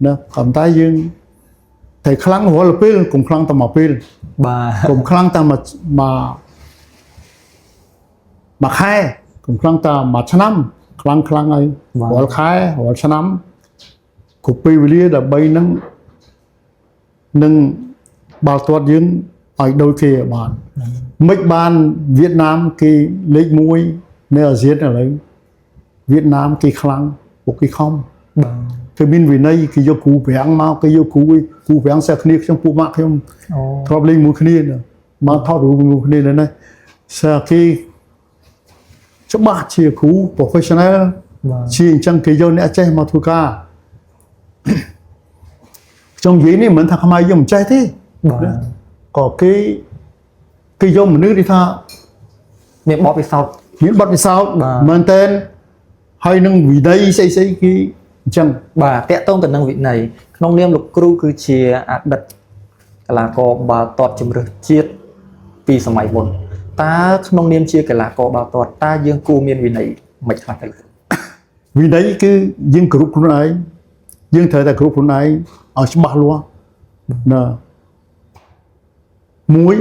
A: ណាក៏ប៉ុន្តែយើងតែខ្លាំងរាល់ពេលកុំខ្លាំងតែមួយពេល
B: បាទ
A: កុំខ្លាំងតែមួយមួយមួយខែកុំខ្លាំងតែមួយឆ្នាំខ្លាំងខ្លាំងហើយរាល់ខែរាល់ឆ្នាំគ្រប់ពេលវេលាដើម្បីនឹងនឹងបាល់ទាត់យើងឲ្យដូចគេឲ្យបានមិនបានវៀតណាមគេលេខ1នៅអាស៊ានឥឡូវវៀតណាមគេខ្លាំងពួកគេខំ
B: បាទ
A: គេមានវិន័យគេយកគ្រូប្រាំងមកគេយកគ្រូឯងគ្រូប្រាំងសិស្សគ្នាខ្ញុំពួកម៉ាក់ខ្ញុំ
B: អូ
A: ធ្លាប់លេងមួយគ្នាណាមកថតរូបមួយគ្នានៅនេះសិស្សគេច្បាស់ជាគ្រូ professional
B: បាទ
A: ជាអញ្ចឹងគេយកអ្នកចេះមកធ្វើការ ខ្ញុំនិយាយនេះមិនមែនថាខ្មែរយើងមិនចេះទេ
B: បាទ
A: ក៏គេគេយកមនុស្សនេះថា
B: មានបទពិសោធន៍
A: មានបទពិសោធន៍
B: បាទ
A: មែនតើហើយនឹងវិន័យស្អីស្អីគេអញ្ចឹង
B: បាទតកតងទៅនឹងវិន័យក្នុងនាមលោកគ្រូគឺជាអតីតកីឡាករបាល់ទាត់ជម្រើសជាតិពីសម័យមុនតើក្នុងនាមជាកីឡាករបាល់ទាត់តើយើងគួរមានវិន័យមិនខ្លះទៅ
A: វិន័យគឺយើងគោរពខ្លួនឯងយើងត្រូវតែគោរពខ្លួនឯងឲ្យច្បាស់លាស់ណាមួយ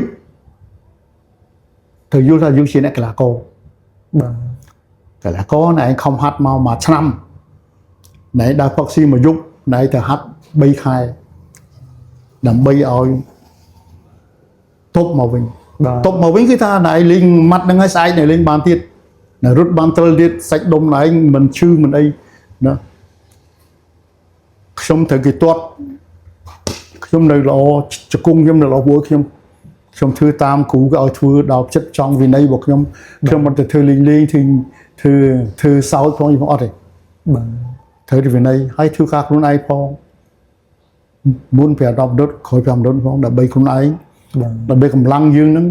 A: ត្រូវយល់ថាយើងជាអ្នកកីឡាករ
B: បាទ
A: កីឡាករណែឯងខំហាត់មកមួយឆ្នាំណែឯងដើរផឹកស៊ីមួយយប់ណែឯងទៅហាត់3ខែដើម្បីឲ្យទប់មកវិញ
B: បាទ
A: ទប់មកវិញគឺថាណែឯងលេងម៉ាត់ហ្នឹងហើយស្អែកណែឯងលេងបានទៀតណែរត់បានត្រឹលទៀតសាច់ដុំណែឯងមិនឈឺមិនអីណាខ្ញុំត្រូវគេទាត់ខ្ញុំនៅល្អជង្គង់ខ្ញុំនៅល្អព្រោះខ្ញុំខ្ញុំធ្វើតាមគ្រូគេឲ្យធ្វើដល់ចិត្តចង់វិន័យរបស់ខ្ញុំខ្ញុំមិនទៅធ្វើលេងលេងធ្វើធ្វើធ្វើសោចផងអីផងអត់ទេ
B: បាទ
A: ត្រូវតែវិន័យហើយធ្វើការខ្លួនឯងផងមុន5 10ដុតក្រោយ5ដុតផងដើម្បីខ្លួនឯង
B: បាទ
A: ដើម្បីកម្លាំងយើងហ្នឹង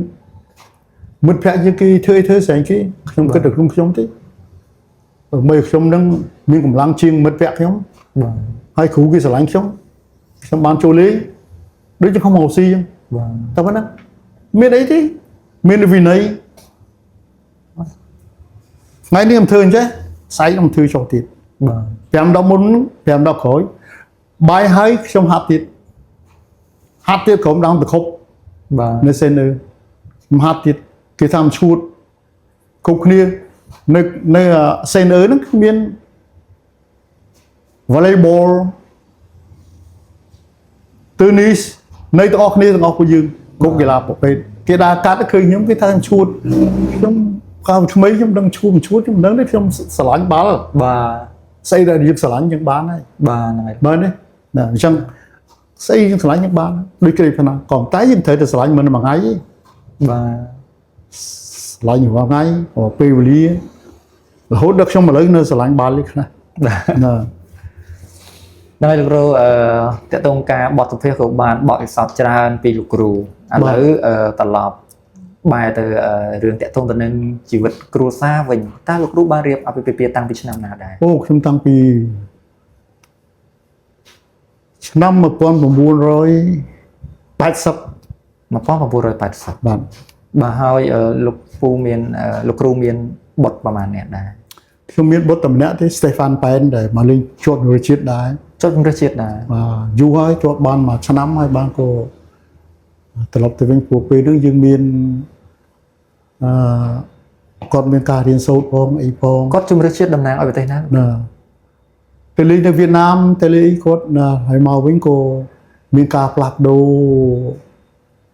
A: មិត្តភក្តិយើងគេធ្វើអីធ្វើស្រែងគេខ្ញុំគិតតែខ្លួនខ្ញុំទេដើម្បីខ្ញុំហ្នឹងមានកម្លាំងជាងមិត្តភក្តិខ្ញុំ
B: បាទ
A: ហើយគ្រូគេស្រឡាញ់ខ្ញុំខ្ញុំបានចូលលេងដូចជាខ្ញុំមកស៊ីអញ្ចឹង
B: បាទ
A: តែប៉ុណ្ណាមានអីទេមានវិន័យថ្ងៃនេះខ្ញុំធ្វើអញ្ចេះស្អែកខ្ញុំធ្វើចុះទៀត
B: បាទ
A: 5 10មុន5 10ក្រោយបាយហើយខ្ញុំហាត់ទៀតហាត់ទៀតក្រុមដងតខប់
B: បាទ
A: នៅសេនឺខ្ញុំហាត់ទៀតគេថាខ្ញុំឈួតគ្រប់គ្នានៅនៅសេនឺហ្នឹងគឺមាន volleyball tennis នៅទាំងអស់គ្នាទាំងអស់ពួកយើងគ្រប់កីឡាប្រភេទគេដើរកាត់ឃើញខ្ញុំគេថាខ្ញុំឈួតខ្ញុំកាលពីក្មេងខ្ញុំដឹងឈួតមិនឈួតខ្ញុំមិនដឹងទេខ្ញុំស្រឡាញ់បាល់
B: បាទ
A: ស្អីដែលយើងស្រឡាញ់យើងបានហើយ
B: បាទហ្នឹងហើយ
A: បើនេះណាអញ្ចឹងស្អីយើងស្រឡាញ់យើងបានដូចក្រីប៉ុណ្ណាក៏ប៉ុន្តែយើងត្រូវតែស្រឡាញ់មិនមួយថ្ងៃទេ
B: បាទ
A: ស្រឡាញ់រាល់ថ្ងៃរាល់ពេលវេលារហូតដល់ខ្ញុំឥឡូវនៅស្រឡាញ់បាល់នេះខ្លះ
B: បាទ
A: ណា
B: ហ្នឹងហើយលោកគ្រូអឺតកតងការបទសម្ភាសន៍ក៏បានបទពិសោធន៍ច្រើនពីលោកគ្រូឥឡូវអឺត្រឡប់បែរទៅអឺរឿងតកតងទៅនឹងជីវិតគ្រួសារវិញតើលោកគ្រូបានរៀបអាពាហ៍ពិពាហ៍តាំងពីឆ្នាំណាដែរ
A: អូខ្ញុំតាំងពីឆ្នាំ1980
B: 1980
A: បាទ
B: បាទហើយអឺលោកពូមានអឺលោកគ្រូមានបុត្រប្រហែលអ្នកដែរ
A: ខ្ញុំមានបុត្រតែម្នាក់ទេស្តេហ្វានប៉ែនដែលមកលេងជាប់ជម្រើសជាតិដែរ
B: ចុះជម្រើសជាតិដែរ
A: បាទយូរហើយជាប់បានមួយឆ្នាំហើយបានក៏ត្រឡប់ទៅវិញព្រោះពេលហ្នឹងយើងមានអឺគាត់មានការរៀនសូត្រផងអីផង
B: គាត់ជម្រើសជាតិតំណាងឲ្យប្រទេសណា
A: ណាទៅលេងនៅវៀតណាមទៅលេងអីគាត់ណាហើយមកវិញក៏មានការផ្លាស់ប្ដូរ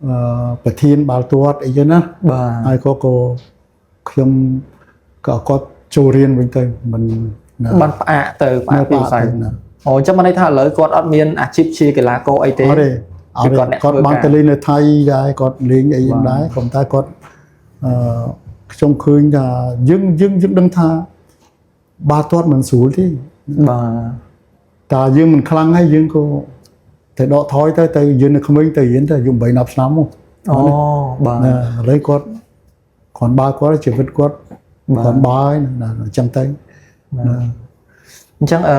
A: អឺប្រធានបាល់ទាត់អីចឹងណា
B: បាទ
A: ហើយក៏ក៏ ខ្ញុំក៏គាត់ចូលរៀនវិញទៅមិនណា
B: បានផ្អាកទៅផ្អាកពីវិស័យ
A: ណា
B: អូអញ្ចឹងបានន័យថាឥឡូវគាត់អត់មានអាជីពជាកីឡាករអីទេ
A: អត់ទេអត់ទេ
B: គាត់អ្នក
A: គាត់
B: ធ្វើការ
A: បានទៅលេងនៅថៃដែរគាត់លេងអីយ៉ាងដែរក៏ប៉ុន្តែគាត់អឺខ្ញុំឃើញថាយើងយើងយើងដឹងថាបាល់ទាត់មិនស្រួលទេ
B: បាទ
A: តែយើងមិនខ្លាំងហើយយើងក៏ទៅដកថយទៅទៅយើងនៅក្មេងទៅរៀនទៅអាយុ8 10ឆ្នាំមក
B: អូបាទ
A: ណាឥឡូវគាត់គាត់បើគាត់ជីវិតគាត់
B: បាទ
A: គាត់បើហើយណាអញ្ចឹងទៅណា
B: អញ្ចឹងអឺ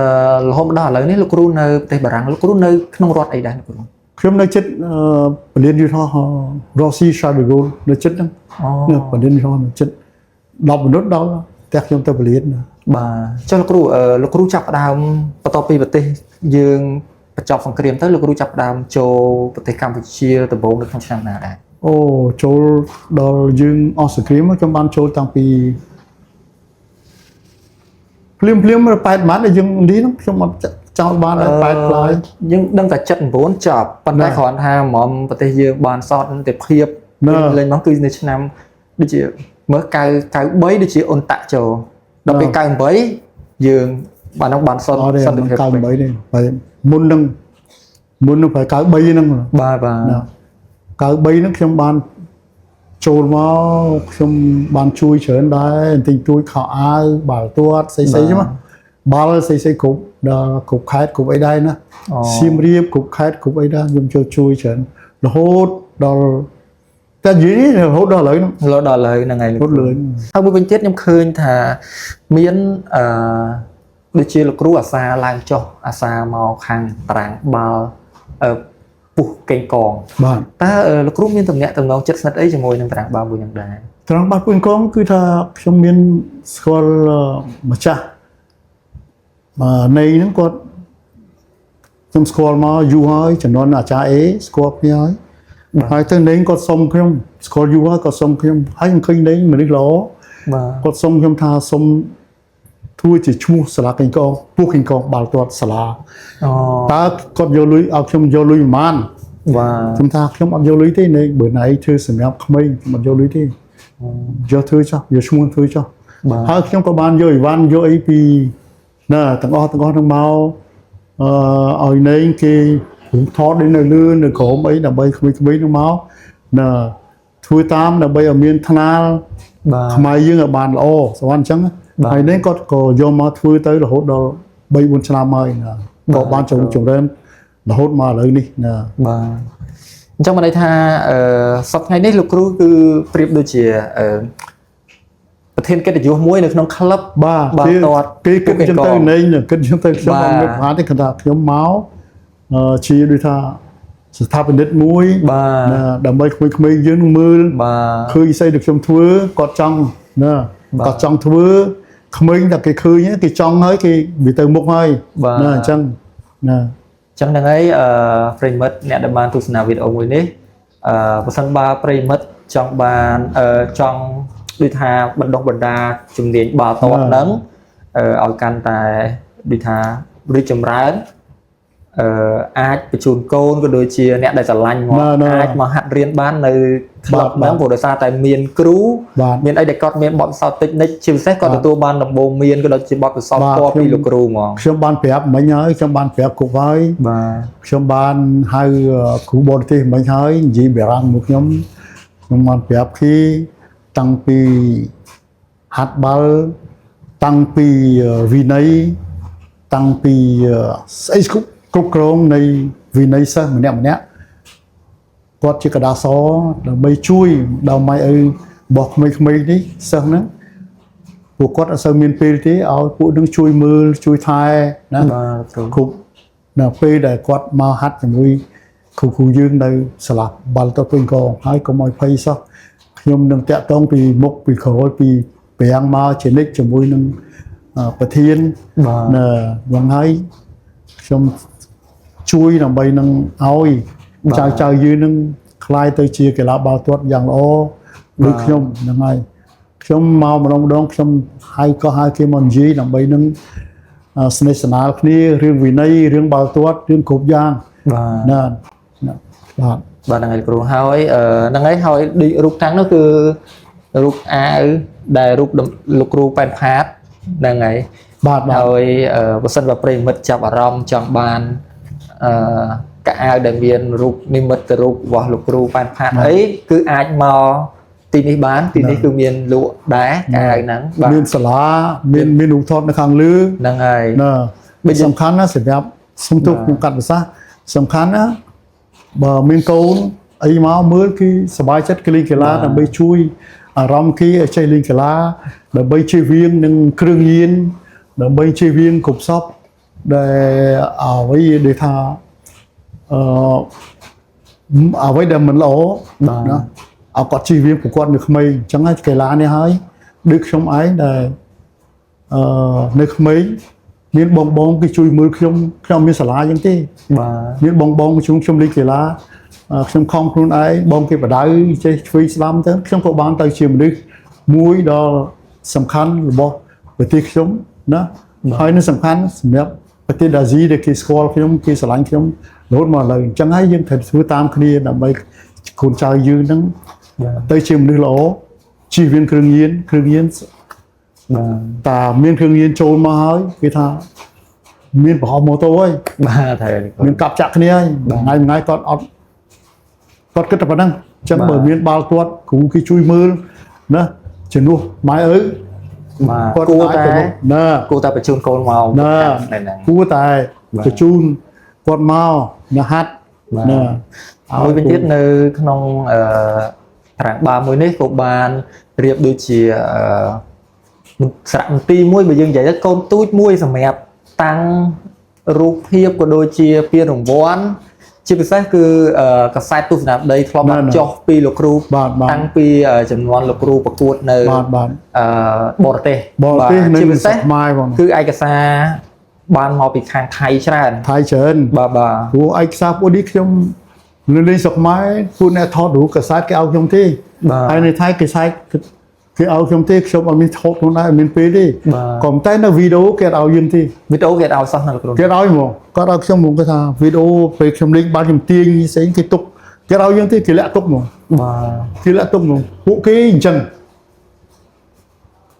B: រហូតមកដល់ឥឡូវនេះលោកគ្រូនៅប្រទេសបារាំងលោកគ្រូនៅក្នុងរដ្ឋអីដែរលោកគ្រូ
A: ខ្ញុំនៅចិត្តអឺពលានយន្តហោះ Rossi Charles de Gaulle នៅចិត្តហ្នឹង
B: អូ
A: នៅពលានយន្តហោះនៅចិត្ត10មនុស្សដល់ផ្ទះខ្ញុំទៅពលានណា
B: បាទចុះលោកគ្រូអឺលោកគ្រូចាប់ផ្ដើមបន្ទាប់ពីប្រទេសយើងបញ្ចប់សង្គ្រាមទៅលោកគ្រូចាប់ផ្ដើមចូលប្រទេសកម្ពុជាដំបូងនៅក្នុងឆ្នាំណាដែរ
A: អូចូលដល់យើងអស់សង្គ្រាមខ្ញុំបានចូលតាំងពីភ្លាមភ្លាម8ម៉ាត់ដែលយើងនេះហ្នឹងខ្ញុំអត់ចោលបានដែរ8ផ្លាយ
B: យើងដឹងតែ79ចប់ប៉ុន្តែ
A: ណា
B: គ្រាន់ថាហ្មងប្រទេសយើងបានសន្តិភាព
A: ណា
B: លេងមកគឺនៅឆ្នាំដូចជាមើល9 93ដូចជាអ៊ុនតាក់ចូលដល់ពេល98យើងបាននោះបានសន្
A: អត់ទេ
B: សន្តិភាព
A: 98ទេបែមុននឹងមុននឹងប្រហែល93ហ្នឹង
B: បាទបាទ
A: ណា93ហ្នឹងខ្ញុំបានចូលមកខ្ញុំបានជួយច្រើនដែរបន្តិចតួចខោអាវបាល់ទាត់ស្អីស្អីចឹងណាបាល់ស្អីស្អីគ្រប់ដល់គ្រប់ខេត្តគ្រប់អីដែរណា
B: អូ
A: សៀមរាបគ្រប់ខេត្តគ្រប់អីដែរខ្ញុំចូលជួយច្រើនរហូតដល់តែនិយាយនេះរហូតដល់ឥឡូវហ្នឹង
B: រហូតដល់ឥឡូវហ្នឹងហើយ
A: រហូតលើ
B: ហើយមួយវិញទៀតខ្ញុំឃើញថាមានអឺដូចជាលោកគ្រូអាសាឡើងចុះអាសាមកខាងតារាងបាល់អឺពុះកេងកង
A: បាទ
B: តើអឺលោកគ្រូមានទំនាក់ទំនងចិត្តស្និទ្ធអីជាមួយនឹងតារាងបាល់មួយហ្នឹងដែរ
A: ត្រង់បាត់ពួនកងគឺថាខ្ញុំមានស្គាល់ម្ចាស់បាទនៃហ្នឹងគាត់ខ្ញុំស្គាល់មកយូរហើយចំនួនអាចារ្យអេស្គាល់គ្នាហើយហើយទៅនៃគាត់សុំខ្ញុំស្គាល់យូរហើយគាត់សុំខ្ញុំហើយខ្ញុំឃើញនៃមនុស្សល្អ
B: បាទ
A: គាត់សុំខ្ញុំថាសុំធ្វើជាឈ្មោះសាលាកេងកងពោះកេងកងបាល់ទាត់សាលា
B: អូ
A: តើគាត់យកលុយឲ្យខ្ញុំយកលុយប្រហែល
B: បាទ
A: ខ្ញុំថាខ្ញុំអត់យកលុយទេនៃបើណៃធ្វើសម្រាប់ក្មេងខ្ញុំអត់យកលុយទេយកធ្វើចោះយកឈ្មោះធ្វើចោះ
B: បាទ
A: ហើយខ្ញុំក៏បានយកអីវ៉ាន់យកអីពីណាទាំងអស់ទាំងអស់ហ្នឹងមកអឺឲ្យណេងគេថតនៅលើនៅក្រោមអីដើម្បីក្មេងៗហ្នឹងមកណាធ្វើតាមដើម្បីឲ្យមានថ្នាល
B: បាទ
A: ខ្មែរយើងឲ្យបានល្អសវណ្ណអញ្ចឹង
B: បាទ
A: ហើយនេះគាត់ក៏យកមកធ្វើទៅរហូតដល់3 4ឆ្នាំហើយណាក៏បានចម្ចម្រើនរហូតមកឥឡូវនេះណា
B: បាទអញ្ចឹងមានន័យថាអឺសប្តាហ៍ថ្ងៃនេះលោកគ្រូគឺប្រៀបដូចជាអឺប្រធានកិត្តិយសមួយនៅក្នុងក្លឹប
A: បាទ
B: បាល់ទាត់
A: គេគិតអញ្ចឹងទៅ
B: ពួកគេ
A: ណេងគិតអញ្ចឹងទៅខ្ញុំ
B: បាទ
A: អត់មានប្រហែលទេគាត់ថាខ្ញុំមកអឺជាដូចថាស្ថាបនិកមួយ
B: បាទ
A: ណាដើម្បីក្មេងៗយើងនឹងមើល
B: បាទ
A: ឃើញស្អីដែលខ្ញុំធ្វើគាត់ចង់ណា
B: បាទ
A: គាត់ចង់ធ្វើក្មេងតែគេឃើញគេចង់ហើយគេវាទៅមុខហើយ
B: បាទ
A: ណាអញ្ចឹងណា
B: អញ្ចឹងហ្នឹងហើយអឺប្រិយមិត្តអ្នកដែលបានទស្សនាវីដេអូមួយនេះអឺប្រសិនបើប្រិយមិត្តចង់បានអឺចង់ដូចថាបណ្ដុះបណ្ដាជំនាញបាល់ទាត់ហ្នឹងអឺឲ្យកាន់តែដូចថារីកចម្រើនអឺអាចបញ្ជូនកូនក៏ដូចជាអ្នកដែលស្រឡាញ់មកអាចមកហាត់រៀនបាននៅក្លឹបហ្នឹងព្រោះដោយសារតែមានគ្រូ
A: បាទ
B: មានអីដែលគាត់មានបទពិសោធន៍តិចនិចជាពិសេសគាត់ទទួលបានដំបូន្មានក៏ដូចជាបទពិសោធន៍
A: បាទ
B: ផ្ទាល់
A: ខ្ញុំ
B: ពីលោកគ្រូហ្មង
A: ខ្ញុំបានប្រាប់មិញហើយខ្ញុំបានប្រាប់គ្រប់ហើយ
B: បាទ
A: ខ្ញុំបានហៅគ្រូបរទេសមិញហើយនិយាយបារាំងមួយខ្ញុំខ្ញុំបានប្រាប់គេតាំងពីហាត់បាល់តាំងពីវិន័យតាំងពីស្អីគ្រប់គ្រប់គ្រងនៃវិន័យសិស្សម្នាក់ម្នាក់គាត់ជាកដាសដើម្បីជួយដល់ម៉ែឪរបស់ក្មេងៗនេះសិស្សហ្នឹងពួកគាត់អត់សូវមានពេលទេឲ្យពួកនឹងជួយមើលជួយថែណា
B: បាទគ្រូ
A: គ្រប់នៅពេលដែលគាត់មកហាត់ជាមួយគ្រូគ្រូយើងនៅសាលាបាល់ទាត់ពេញកងហើយកុំឲ្យភ័យសោះខ្ញុំនឹងតាក់ទងពីមុខពីក្រោយពីប្រាំងមកជានិច្ចជាមួយនឹងប្រធាន
B: បាទ
A: នៅយ៉ាងហើយខ្ញុំជួយដើម្បីនឹងឲ្យចៅចៅយើងនឹងក្លាយទៅជាកីឡាបាល់ទាត់យ៉ាងល្អដូចខ្ញុំហ្នឹងហើយខ្ញុំមកម្ដងម្ដងខ្ញុំហៅក៏ហៅគេមកនិយាយដើម្បីនឹង ស្និទ្ធស្នាលគ្នារឿងវិន័យរឿងបាល់ទាត់រឿងគ្រប់យ៉ាង
B: បាទ
A: ណាណាបាទ
B: បាទហ្នឹងហើយលោកគ្រូហើយអឺហ្នឹងហើយហើយដូចរូបតាំងនោះគឺរូបអាវ ដែលរូបដំលោកគ្រូប៉ែនផាតហ្នឹងហើយ
A: បាទបាទ
B: ហើយបើសិនបើប្រិយមិត្តចាប់អារម្មណ៍ចង់បានអឺកៅអៅដែលមានរូបនិមិត្តរូបរបស់លោកគ្រូប៉ែនផាតអីគឺអាចមកទីនេះបានទីនេះគឺមានលក់ដែរកៅអៅហ្នឹងបាទ
A: មានសាលាមានមានរូបថតនៅខាងលើ
B: ហ្នឹងហើយ
A: ណា
B: បើយើង
A: សំខាន់ណាស់សម្រាប់សុំទោសខ្ញុំកាត់ប្រសាសន៍សំខាន់ណាបើមានកូនអីមកមើលគឺសប្បាយចិត្តគេលេងកីឡាដើម្បីជួយអារម្មណ៍គេឲ្យចេះលេងកីឡាដើម្បីជៀសវាងនឹងគ្រឿងញៀនដើម្បីជៀសវាងគ្រប់សពដែលអ្វីដែលថាអឺអ្វីដែលមិនល្អ
B: បាទ
A: ណាឲ្យគាត់ជៀសវាងពួកគាត់នៅក្មេងអញ្ចឹងហើយកីឡានេះហើយដូចខ្ញុំឯងដែល អឺនៅក្មេងមានបងបងគេជួយមើលខ្ញុំខ្ញុំអត់មានសាលាយ៉ាងទេ
B: បាទ
A: មានបងបងជួយខ្ញុំលេងកីឡាខ្ញុំខំខ្លួនឯងបងគេបដៅចេះឆ្វេងស្ដាំទៅខ្ញុំក៏បានទៅជាមនុស្សមួយដ៏សំខាន់របស់ប្រទេសខ្ញុំណាហើយនឹងសំខាន់សម្រាប់ប្រទេសអាស៊ីដែលគេស្គាល់ខ្ញុំគេស្រឡាញ់ខ្ញុំរហូតមកឥឡូវអញ្ចឹងហើយយើងត្រូវធ្វើតាមគ្នាដើម្បីកូនចៅយើងហ្នឹង
B: បាទ
A: ទៅជាមនុស្សល្អជៀសវាងគ្រឿងញៀនគ្រឿងញៀន
B: បាទ
A: តាមានគ្រឿងញៀនចូលមកហើយគេថាមានប្រហោះម៉ូតូហើយ
B: បាទត្រូវហើយ
A: មានកាប់ចាក់គ្នាហើយថ្ងៃមួយថ្ងៃគាត់អត់គាត់គិតតែប៉ុណ្ណឹងអញ្ចឹង
B: បាទ
A: បើមានបាល់ទាត់គ្រូគេជួយមើលណាជំនួសម៉ែឪ
B: បាទ
A: គាត់
B: គួរតែ
A: អាចទៅមុខណា
B: គួរតែបញ្ជូនកូនមក
A: ណា
B: នៅហ្នឹង
A: គួរតែ
B: បាទ
A: បញ្ជូនគាត់មកណាហាត់
B: បាទ
A: ណា
B: មួយវិញទៀតនៅក្នុងអឺតារាងបាល់មួយនេះក៏បានរៀបដូចជាអឺសារមន្ទីរមួយបើយើងនិយាយទៅកូនទូចមួយសម្រាប់តាំងរូបភាពក៏ដូចជាពានរង្វាន់ជាពិសេសគឺកាសែតទស្សនាដីធ្លាប់បានចុះពីលោកគ្រូ
A: បាទបាទ
B: តាំងពីចំនួនលោកគ្រូប្រកួតនៅ
A: បាទបាទ
B: អឺបរទេស
A: បរទេស
B: បាទ
A: និង
B: ជាពិសេស
A: ស្រុកខ្មែរបង
B: គឺឯកសារបានមកពីខាងថៃច្រើន
A: ថៃច្រើន
B: បាទបាទ
A: ព្រោះឯកសារពួកនេះខ្ញុំនៅលេងស្រុកខ្មែរពួកអ្នកថតរូបកាសែតគេឲ្យខ្ញុំទេ
B: បាទ
A: ហើយនៅថៃគេសែតគេឲ្យខ្ញុំទេខ្ញុំអត់មានថតខ្លួនឯងអត់មានពេលទេ
B: បាទ
A: ក៏តែនៅវីដេអូគេអត់ឲ្យយើងទេ
B: វីដេអូគេអត់ឲ្យសោះណាលោកគ្រូ
A: គេអត់ឲ្យហ្មងគាត់ឲ្យខ្ញុំហ្មងគាត់ថាវីដេអូពេលខ្ញុំលេងបាល់ខ្ញុំទាញផ្សេងគេទុកគេអត់ឲ្យយើងទេគេលាក់ទុកហ្មង
B: បាទ
A: គេលាក់ទុកហ្មងពួកគេអញ្ចឹង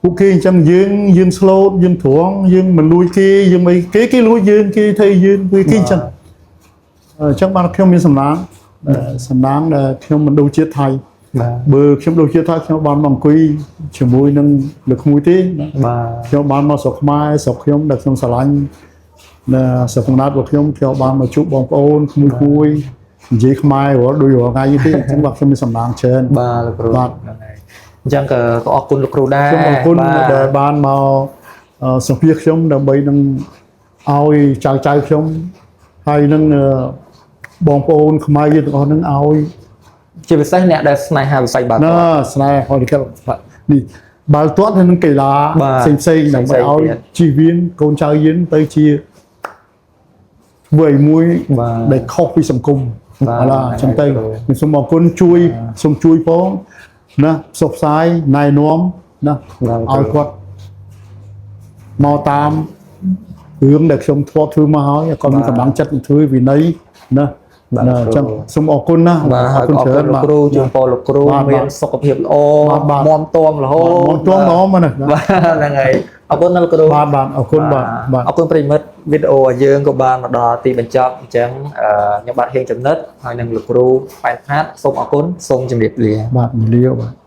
A: ពួកគេអញ្ចឹងយើងយើងស្លូតយើងត្រង់យើងមិនលួចគេយើងអីគេគេលួចយើងគេធ្វើយើងគេគេអញ្ចឹងអញ្ចឹងបានខ្ញុំមានសំណាងសំណាងដែលខ្ញុំមិនដូចជាតិថៃ
B: បាទ
A: បើខ្ញុំដូចជាថាខ្ញុំបានមកអង្គុយជាមួយនឹងលោកក្មួយទេណា
B: បាទ
A: ខ្ញុំបានមកស្រុកខ្មែរស្រុកខ្ញុំដែលខ្ញុំស្រឡាញ់ណាស្រុកកំណើតរបស់ខ្ញុំខ្ញុំបានមកជួបបងប្អូនក្មួយក្មួយនិយាយខ្មែររាល់ដូចរាល់ថ្ងៃនេះទេអញ្ចឹងបាទខ្ញុំមានសំណាងច្រើន
B: បាទលោកគ្រូ
A: បាទ
B: ហ្នឹងហើយអញ្ចឹងក៏ក៏អរគុណលោកគ្រូដែរ
A: ខ្ញុំអរគុណ
B: បាទ
A: ដែលបានមកសម្ភាសខ្ញុំដើម្បីនឹងឲ្យចៅចៅខ្ញុំហើយនឹងបងប្អូនខ្មែរយើងទាំងអស់នឹងឲ្យ
B: ជាពិសេសអ្នកដែលស្នេហាវិស័យបាល់
A: ណា
B: ទាត់
A: ស្នេហ៍ហរិកនេះបាល់ទាត់ហើយនឹងកីឡា
B: បាទ
A: ផ្សេងផ្សេងៗដើម្បីឲ្យ
B: ផ្សេងៗទៀត
A: ជីវៀនកូនចៅយើងទៅជាធ្វើឲ្យមួយ
B: បាទ
A: ដែលខុសពីសង្គម
B: បាទ
A: បាទឡាអញ្ចឹងទៅ
B: បាទ
A: ខ្ញុំសូមអរគុណជួយសូមជួយផងណាផ្សព្វផ្សាយណែនាំណា
B: បាទ
A: ឲ្យគាត់មកតាមរឿងដែលខ្ញុំធ្លាប់ធ្វើមកហើយឲ្យគាត់មានកម្លាំងចិត្តធ្វើវិន័យណា
B: បាទ
A: ណាអញ្ចឹងសូមអរគុណណា
B: បាទហើយក៏អរគុណលោកគ្រូជូនពរលោកគ្រូ
A: បាទ
B: មានសុខភាពល្អ
A: បាទបាទ
B: មាំទាំរហូត
A: មកទួមអមណា
B: បាទហ្នឹងហើយអរគុណណាស់លោកគ្រូ
A: បាទបាទអរគុណបាទបាទ
B: អរគុណប្រិយមិត្តវីដេអូរបស់យើងក៏បានមកដល់ទីបញ្ចប់អញ្ចឹងខ្ញុំបាទហៀងចំណិតហើយនិងលោកគ្រូប៉ែនផាតសូមអរគុណសូមជម្រាបលា
A: បាទលាបាទ